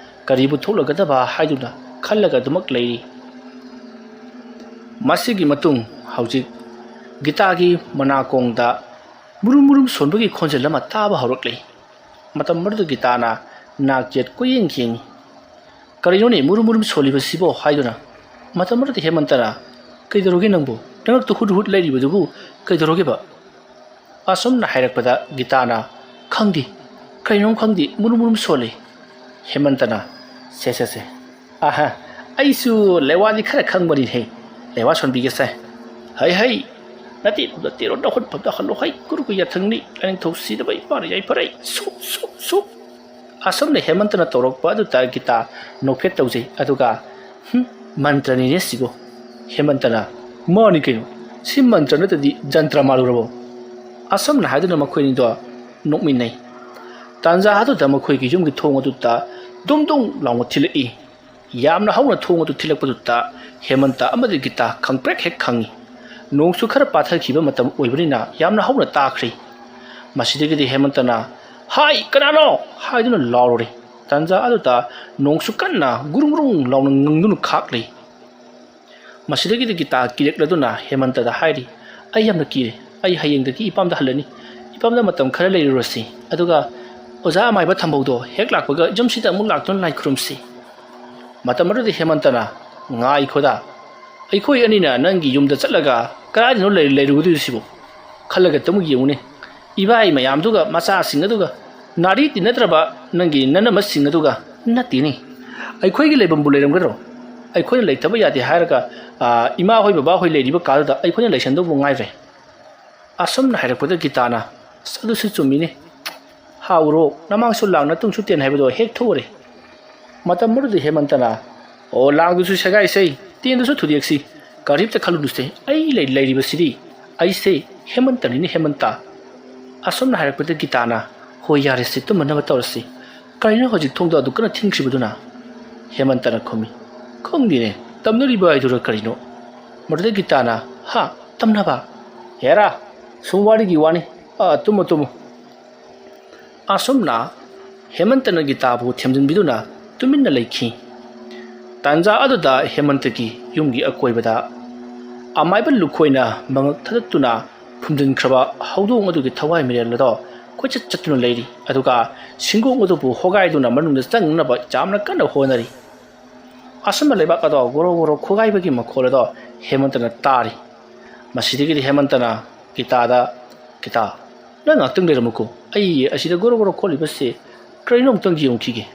ꯀꯔꯤꯕꯨ ꯊꯣꯛꯂꯒꯗꯕ ꯍꯥꯏꯗꯨꯅ ꯈꯜꯂꯒ ꯑꯗꯨꯃꯛ ꯂꯩꯔꯤ꯫ ꯃꯁꯤꯒꯤ ꯃꯇꯨꯡ ꯍꯧꯖꯤꯛ ꯒꯤꯇꯥꯒꯤ ꯃꯅꯥꯀꯣꯡꯗ ꯃꯨꯔꯨꯝ ꯃꯨꯔꯨꯝ ꯁꯣꯟꯕꯒꯤ ꯈꯣꯟꯖꯦꯜ ꯑꯃ ꯇꯥꯕ ꯍꯧꯔꯛꯂꯦ꯫ ꯃꯇꯝ ꯑꯗꯨꯗ ꯒꯤꯇꯥꯅ ꯅꯥꯛ ꯌꯦꯠ ꯀꯣꯏꯌꯦꯡ ꯌꯦꯡꯉꯤ꯫ "ꯀꯔꯤꯅꯣꯅꯦ ꯃꯨꯔꯨꯝ ꯃꯨꯔꯨꯝ ꯁꯣꯜꯂꯤꯕꯁꯤꯕꯣ?" ꯍꯥꯏꯗꯨꯅ꯫ ꯃꯇꯝ ꯑꯗꯨꯗ ꯍꯦꯃꯟꯇꯅ, "ꯀꯩꯗꯧꯔꯒꯦ ꯅꯪꯕꯨ? ꯅꯉꯛꯇꯨ ꯍꯨꯠ ꯍꯨꯠ ꯂꯩꯔꯤꯕꯗꯨꯕꯨ ꯀꯩꯗꯧꯔꯒꯦꯕ?" ꯑꯁꯨꯝꯅ ꯍꯥꯏꯔꯛꯄꯗ ꯒꯤꯇꯥꯅ, "ꯈꯪꯗꯦ, ꯀꯩꯅꯣꯝ ꯈꯪꯗꯦ, ꯃꯨꯔꯨꯝ ꯃꯨꯔꯨꯝ ꯁꯣꯜꯂꯤ꯫" ꯍꯦꯃꯟꯇꯅ, "ꯁꯦ, ꯁꯦ, ꯁꯦ, ꯑꯍ, ꯑꯩꯁꯨ ꯂꯩꯋꯥꯗꯤ ꯈꯔ ꯈꯪꯕꯅꯤꯍꯦ, ꯂꯩꯋꯥ ꯁꯣꯟꯕꯤꯒꯦꯁꯦ꯫ ꯍꯩ, ꯍꯩ, ꯅꯠꯇꯦ, ꯅꯠꯇꯦ, ꯅꯈꯨꯠ ꯐꯝꯗ ꯍꯜꯂꯣ, ꯍꯩ, ꯀꯨꯔꯨ ꯀꯨ ꯌꯥꯊꯪꯅꯤ, ꯂꯥꯏꯅꯤꯡꯊꯧ ꯁꯤꯗꯕ ꯏꯄꯥꯅ ꯌꯥꯏꯐꯔꯩ, ꯁꯨ, ꯁꯨ, ꯁꯨ꯫" ꯑꯁꯨꯝꯅ ꯍꯦꯃꯟꯇꯅ ꯇꯧꯔꯛꯄ ꯑꯗꯨꯗ ꯒꯤꯇꯥ ꯅꯣꯛꯐꯦꯠ ꯇꯧꯖꯩ, ꯑꯗꯨꯒ, "ꯍꯨꯝ, ꯃꯟꯇ꯭ꯔꯅꯤꯅꯦ ꯁꯤꯕꯨ꯫" ꯍꯦꯃꯟꯇꯅ, "ꯃꯥꯅꯤ ꯀꯩꯅꯣ, ꯁꯤ ꯃꯟꯇ꯭ꯔ ꯅꯠꯇ꯭ꯔꯗꯤ ꯖꯟꯇ꯭ꯔ ꯃꯥꯜꯂꯨꯔꯕꯣ?" ꯑꯁꯨꯝꯅ ꯍꯥꯏꯗꯨꯅ ꯃꯈꯣꯏ ꯑꯅꯤꯗꯣ ꯅꯣꯛꯃꯤꯟꯅꯩ꯫ ꯇꯥꯟꯖꯥ ꯑꯗꯨꯗ ꯃꯈꯣꯏꯒꯤ ꯌꯨꯝꯒꯤ ꯊꯣꯡ ꯑꯗꯨꯗ ꯗꯨꯡ ꯗꯨꯡ ꯂꯥꯎꯅ ꯊꯤꯜꯂꯛꯏ꯫ ꯌꯥꯝꯅ ꯍꯧꯅ ꯊꯣꯡ ꯑꯗꯨ ꯊꯤꯜꯂꯛꯄꯗꯨꯗ ꯍꯦꯃꯟꯇ ꯑꯃꯗꯤ ꯒꯤꯇꯥ ꯈꯪꯄ꯭ꯔꯦꯛ ꯍꯦꯛ ꯈꯪꯏ꯫ ꯅꯣꯡꯁꯨ ꯈꯔ ꯄꯥꯊꯈꯤꯕ ꯃꯇꯝ ꯑꯣꯏꯕꯅꯤꯅ ꯌꯥꯝꯅ ꯍꯧꯅ ꯇꯥꯈ꯭ꯔꯦ꯫ ꯃꯁꯤꯗꯒꯤꯗꯤ ꯍꯦꯃꯟꯇꯅ, "ꯍꯥꯏ, ꯀꯅꯥꯅꯣ?" ꯍꯥꯏꯗꯨꯅ ꯂꯥꯎꯔꯨꯔꯦ꯫ ꯇꯥꯟꯖꯥ ꯑꯗꯨꯗ ꯅꯣꯡꯁꯨ ꯀꯟꯅ ꯒꯨꯔꯨꯡ ꯒꯨꯔꯨꯡ ꯂꯥꯎꯅ ꯉꯪꯗꯨꯅ ꯈꯥꯛꯂꯦ꯫ ꯃꯁꯤꯗꯒꯤꯗꯤ ꯒꯤꯇꯥ ꯀꯤꯔꯛꯂꯗꯨꯅ ꯍꯦꯃꯟꯇꯗ ꯍꯥꯏꯔꯤ, "ꯑꯩ ꯌꯥꯝꯅ ꯀꯤꯔꯦ꯫ ꯑꯩ ꯍꯌꯦꯡꯗꯒꯤ ꯏꯄꯥꯝꯗ ꯍꯜꯂꯅꯤ꯫ ꯏꯄꯥꯝꯗ ꯃꯇꯝ ꯈꯔ ꯂꯩꯔꯨꯔꯁꯤ꯫ ꯑꯗꯨꯒ ꯑꯣꯖꯥ ꯑꯃꯥꯏꯕ ꯊꯝꯕꯧꯗꯣ ꯍꯦꯛ ꯂꯥꯛꯄꯒ ꯌꯨꯝꯁꯤꯗ ꯑꯃꯨꯛ ꯂꯥꯛꯇꯨꯅ ꯂꯥꯏ ꯈꯨꯔꯨꯝꯁꯤ꯫ ꯃꯇꯝ ꯑꯗꯨꯗ ꯍꯦꯃꯟꯇꯅ, "ꯉꯥꯏꯈꯣꯗ, ꯑꯩꯈꯣꯏ ꯑꯅꯤꯅ ꯅꯪꯒꯤ ꯌꯨꯝꯗ ꯆꯠꯂꯒ ꯀꯗꯥꯏꯗꯅꯣ ꯂꯩ-, ꯂꯩꯔꯨꯒꯗꯣꯏꯁꯤꯕꯨ? ꯈꯜꯂꯒ ꯑꯃꯨꯛ ꯌꯦꯡꯉꯨꯅꯦ, ꯏꯕꯥꯏ ꯃꯌꯥꯝꯗꯨꯒ, ꯃꯆꯥꯁꯤꯡ ꯑꯗꯨꯒ, ꯅꯥꯔꯤ ꯇꯤꯟꯅꯗ꯭ꯔꯕ ꯅꯪꯒꯤ ꯅꯅꯝꯃꯁꯤꯡ ꯑꯗꯨꯒ ꯅꯠꯇꯦꯅꯦ꯫ ꯑꯩꯈꯣꯏꯒꯤ ꯂꯩꯐꯝꯕꯨ ꯂꯩꯔꯝꯒꯗ꯭ꯔꯣ? ꯑꯩꯈꯣꯏꯅ ꯂꯩꯇꯕ ꯌꯥꯗꯦ ꯍꯥꯏꯔꯒ, ꯑꯥ, ꯏꯃꯥ ꯍꯣꯏ ꯕꯕꯥ ꯍꯣꯏ ꯂꯩꯔꯤꯕ ꯀꯥꯗꯨꯗ ꯑꯩꯈꯣꯏꯅ ꯂꯩꯁꯟꯗꯧꯕ ꯉꯥꯏꯔꯦ꯫" ꯑꯁꯨꯝꯅ ꯍꯥꯏꯔꯛꯄꯗ ꯒꯤꯇꯥꯅ, "ꯑꯁ, ꯑꯗꯨꯁꯨ ꯆꯨꯝꯃꯤꯅꯦ꯫ ꯍꯥꯎꯔꯣ, ꯅꯃꯥꯡꯁꯨ ꯂꯥꯡꯅ ꯇꯨꯡꯁꯨ ꯇꯦꯟ ꯍꯥꯏꯕꯗꯣ ꯍꯦꯛ ꯊꯣꯛꯎꯔꯦ꯫" ꯃꯇꯝ ꯑꯗꯨꯗ ꯍꯦꯃꯟꯇꯅ, "ꯑꯣ, ꯂꯥꯡꯗꯨꯁꯨ ꯁꯦꯒꯥꯏꯁꯦ, ꯇꯦꯟꯗꯨꯁꯨ ꯊꯨꯗꯦꯛꯁꯤ, ꯀꯔꯤꯝꯇ ꯈꯜꯂꯨꯅꯨꯁꯦ, ꯑꯩ ꯂꯩ-, ꯂꯩꯔꯤꯕꯁꯤꯗꯤ꯫ ꯑꯩꯁꯦ ꯍꯦꯃꯟꯇꯅꯤꯅꯦ, ꯍꯦꯃꯟꯇ꯫" ꯑꯁꯨꯝꯅ ꯍꯥꯏꯔꯛꯄꯗ ꯒꯤꯇꯥꯅ, "ꯍꯣꯏ, ꯌꯥꯔꯦꯁꯦ, ꯇꯨꯝꯃꯅꯕ ꯇꯧꯔꯁꯤ꯫ ꯀꯔꯤꯅꯣ ꯍꯧꯖꯤꯛ ꯊꯣꯡꯗꯣ ꯑꯗꯨꯛ ꯀꯟꯅ ꯊꯤꯡꯈ꯭ꯔꯤꯕꯗꯨꯅ?" ꯍꯦꯃꯟꯇꯅ ꯈꯨꯝꯃꯤ, "ꯈꯪꯗꯦꯅꯦ, ꯇꯝꯅꯔꯤꯕ ꯍꯥꯏꯗꯨꯔ ꯀꯔꯤꯅꯣ?" ꯃꯗꯨꯗ ꯒꯤꯇꯥꯅ, "ꯍꯥ? ꯇꯝꯅꯕ? ꯍꯦꯔꯥ, ꯁꯨꯝ ꯋꯥꯔꯤꯒꯤ ꯋꯥꯅꯤ꯫ ꯑꯥ, ꯇꯨꯝꯃꯣ, ꯇꯨꯝꯃꯣ꯫" ꯑꯁꯨꯝꯅ ꯍꯦꯃꯟꯇꯅ ꯒꯤꯇꯥꯕꯨ ꯊꯦꯝꯖꯤꯟꯕꯤꯗꯨꯅ ꯇꯨꯃꯤꯟꯅ ꯂꯩꯈꯤ꯫ ꯇꯥꯟꯖꯥ ꯑꯗꯨꯗ ꯍꯦꯃꯟꯇꯒꯤ ꯌꯨꯝꯒꯤ ꯑꯀꯣꯏꯕꯗ ꯑꯃꯥꯏꯕ ꯂꯨꯈꯣꯏꯅ ꯃꯉꯛ ꯊꯥꯗꯠꯇꯨꯅ ꯐꯨꯝꯖꯤꯟꯈ꯭ꯔꯕ ꯍꯧꯗꯣꯡ ꯑꯗꯨꯒꯤ ꯊꯋꯥꯏ ꯃꯤꯔꯦꯜ ꯑꯗꯣ ꯀꯣꯏꯆꯠ ꯆꯠꯇꯨꯅ ꯂꯩꯔꯤ, ꯑꯗꯨꯒ ꯁꯤꯡꯒꯣꯡ ꯑꯗꯨꯕꯨ ꯍꯣꯒꯥꯏꯗꯨꯅ ꯃꯅꯨꯡꯗ ꯆꯪꯅꯕ ꯌꯥꯝꯅ ꯀꯟꯅ ꯍꯣꯠꯅꯔꯤ꯫ ꯑꯁꯨꯝꯅ ꯂꯩꯕꯥꯛ ꯑꯗꯣ ꯒꯣꯔꯣ ꯒꯣꯔꯣ ꯈꯣꯒꯥꯏꯕꯒꯤ ꯃꯈꯣꯜ ꯑꯗꯣ ꯍꯦꯃꯟꯇꯅ ꯇꯥꯔꯤ꯫ ꯃꯁꯤꯗꯒꯤꯗꯤ ꯍꯦꯃꯟꯇꯅ ꯒꯤꯇꯥꯗ, "ꯒꯤꯇꯥ, ꯅꯪ ꯉꯥꯛꯇꯪ ꯂꯩꯔꯝꯃꯨꯀꯣ, ꯑꯩ ꯑꯁꯤꯗ ꯒꯣꯔꯣ ꯒꯣꯔꯣ ꯈꯣꯠꯂꯤꯕꯁꯤ ꯀꯔꯤꯅꯣ ꯑꯃꯨꯛꯇꯪ ꯌꯦꯡꯉꯨꯈꯤꯒꯦ꯫"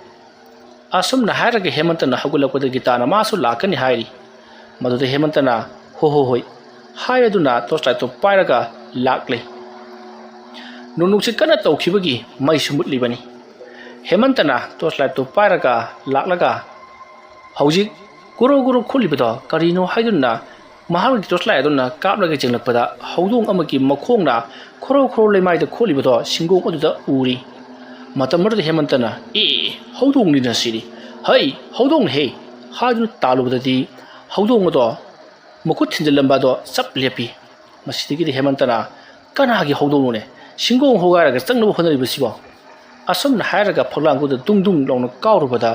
ꯑꯁꯨꯝꯅ ꯍꯥꯏꯔꯒ ꯍꯦꯃꯟꯇꯅ ꯍꯧꯒꯠꯂꯛꯄꯗ ꯒꯤꯇꯥꯅ ꯃꯥꯁꯨ ꯂꯥꯛꯀꯅꯤ ꯍꯥꯏꯔꯤ꯫ ꯃꯗꯨꯗ ꯍꯦꯃꯟꯇꯅ, "ꯍꯣ ꯍꯣ ꯍꯣꯏ" ꯍꯥꯏꯔꯗꯨꯅ ꯇꯣꯔꯆ ꯂꯥꯏꯠꯇꯨ ꯄꯥꯏꯔꯒ ꯂꯥꯛꯂꯦ꯫ ꯅꯨꯡ ꯅꯨꯡꯁꯤꯠ ꯀꯟꯅ ꯇꯧꯈꯤꯕꯒꯤ ꯃꯩꯁꯨ ꯃꯨꯠꯂꯤꯕꯅꯤ꯫ ꯍꯦꯃꯟꯇꯅ ꯇꯣꯔꯆ ꯂꯥꯏꯠꯇꯨ ꯄꯥꯏꯔꯒ ꯂꯥꯛꯂꯒ ꯍꯧꯖꯤꯛ ꯒꯨꯔꯨ ꯒꯨꯔꯨ ꯈꯨꯠꯂꯤꯕꯗꯣ ꯀꯔꯤꯅꯣ ꯍꯥꯏꯗꯨꯅ ꯃꯍꯥꯛꯀꯤ ꯇꯣꯔꯆ ꯂꯥꯏꯠ ꯑꯗꯨꯅ ꯀꯥꯞꯂꯒ ꯌꯦꯡꯂꯛꯄꯗ ꯍꯧꯗꯣꯡ ꯑꯃꯒꯤ ꯃꯈꯣꯡꯅ ꯈꯣꯔꯣ ꯈꯣꯔꯣ ꯂꯩꯃꯥꯏꯗ ꯈꯣꯠꯂꯤꯕꯗꯣ ꯁꯤꯡꯒꯣꯡ ꯑꯗꯨꯗ ꯎꯔꯤ꯫ ꯃꯇꯝ ꯑꯗꯨꯗ ꯍꯦꯃꯟꯇꯅ, "ꯑꯦ, ꯍꯧꯗꯣꯡꯅꯤꯅ ꯁꯤꯗꯤ꯫ ꯍꯩ, ꯍꯧꯗꯣꯡꯅꯦꯍꯦ!" ꯍꯥꯏꯗꯨꯅ ꯇꯥꯜꯂꯨꯕꯗꯗꯤ ꯍꯧꯗꯣꯡ ꯑꯗꯣ ꯃꯈꯨꯠ ꯊꯤꯟꯖꯤꯜꯂꯝꯕ ꯑꯗꯣ ꯆꯞ ꯂꯦꯞꯄꯤ꯫ ꯃꯁꯤꯗꯒꯤꯗꯤ ꯍꯦꯃꯟꯇꯅ, "ꯀꯅꯥꯒꯤ ꯍꯧꯗꯣꯡꯅꯣꯅꯦ ꯁꯤꯡꯒꯣꯡ ꯍꯣꯒꯥꯏꯔꯒ ꯆꯪꯅꯕ ꯍꯣꯠꯅꯔꯤꯕꯁꯤꯕꯣ?" ꯑꯁꯨꯝꯅ ꯍꯥꯏꯔꯒ ꯐꯛꯂꯥꯡꯗꯨꯗ ꯗꯨꯡ ꯗꯨꯡ ꯂꯥꯎꯅ ꯀꯥꯎꯔꯨꯕꯗ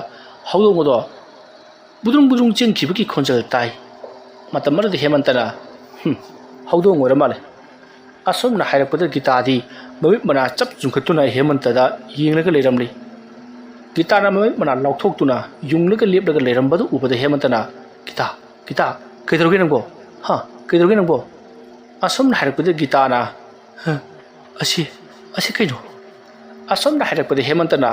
ꯍꯧꯗꯣꯡ ꯑꯗꯣ ꯕꯨꯗ꯭ꯔꯨꯡ ꯕꯨꯗ꯭ꯔꯨꯡ ꯆꯦꯟꯈꯤꯕꯒꯤ ꯈꯣꯟꯖꯦꯜ ꯇꯥꯏ꯫ ꯃꯇꯝ ꯑꯗꯨꯗ ꯍꯦꯃꯟꯇꯅ, "ꯍꯨꯝ, ꯍꯧꯗꯣꯡ ꯑꯣꯏꯔ ꯃꯥꯜꯂꯦ꯫ ꯑꯁꯨꯝꯅ ꯍꯥꯏꯔꯛꯄꯗ ꯒꯤꯇꯥꯗꯤ ꯃꯃꯤꯠ ꯃꯅꯥ ꯆꯞ ꯆꯨꯡꯈꯠꯇꯨꯅ ꯍꯦꯃꯟꯇꯗ ꯌꯦꯡꯂꯒ ꯂꯩꯔꯝꯂꯤ꯫ ꯒꯤꯇꯥꯅ ꯃꯃꯤꯠ ꯃꯅꯥ ꯂꯥꯎꯊꯣꯛꯇꯨꯅ ꯌꯨꯡꯂꯒ ꯂꯦꯞꯂꯒ ꯂꯩꯔꯝꯕꯗꯨ ꯎꯕꯗ ꯍꯦꯃꯟꯇꯅ, "ꯒꯤꯇꯥ, ꯒꯤꯇꯥ, ꯀꯩꯗꯧꯔꯒꯦ ꯅꯪꯕꯣ? ꯍꯥ, ꯀꯩꯗꯧꯔꯒꯦ ꯅꯪꯕꯣ?" ꯑꯁꯨꯝꯅ ꯍꯥꯏꯔꯛꯄꯗ ꯒꯤꯇꯥꯅ, "ꯍ, ꯑꯁꯤ, ꯑꯁꯤ ꯀꯩꯅꯣ?" ꯑꯁꯨꯝꯅ ꯍꯥꯏꯔꯛꯄꯗ ꯍꯦꯃꯟꯇꯅ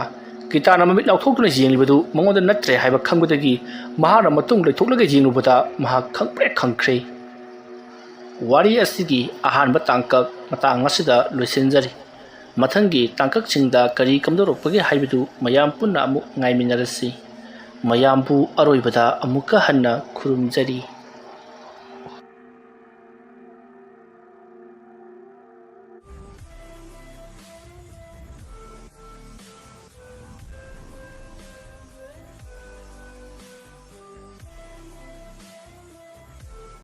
ꯒꯤꯇꯥꯅ ꯃꯃꯤꯠ ꯂꯥꯎꯊꯣꯛꯇꯨꯅ ꯌꯦꯡꯂꯤꯕꯗꯨ ꯃꯉꯣꯟꯗ ꯅꯠꯇ꯭ꯔꯦ ꯍꯥꯏꯕ ꯈꯪꯕꯗꯒꯤ ꯃꯍꯥꯛꯅ ꯃꯇꯨꯡ ꯂꯩꯊꯣꯛꯂꯒ ꯌꯦꯡꯂꯨꯕꯗ ꯃꯍꯥꯛ ꯈꯪꯄ꯭ꯔꯦꯛ ꯈꯪꯈ꯭ꯔꯦ꯫ ꯋꯥꯔꯤ ꯑꯁꯤꯒꯤ ꯑꯍꯥꯟꯕ ꯇꯥꯡꯀꯛ ꯃꯇꯥꯡ ꯑꯁꯤꯗ ꯂꯣꯏꯁꯤꯟꯖꯔꯤ꯫ ꯃꯊꯪꯒꯤ ꯇꯥꯡꯀꯛꯁꯤꯡꯗ ꯀꯔꯤ ꯀꯝꯗꯧꯔꯛꯄꯒꯦ ꯍꯥꯏꯕꯗꯨ ꯃꯌꯥꯝ ꯄꯨꯟꯅ ꯑꯃꯨꯛ ꯉꯥꯏꯃꯤꯟꯅꯔꯁꯤ꯫ ꯃꯌꯥꯝꯕꯨ ꯑꯔꯣꯏꯕꯗ ꯑꯃꯨꯛꯀ ꯍꯟꯅ ꯈꯨꯔꯨꯝꯖꯔꯤ꯫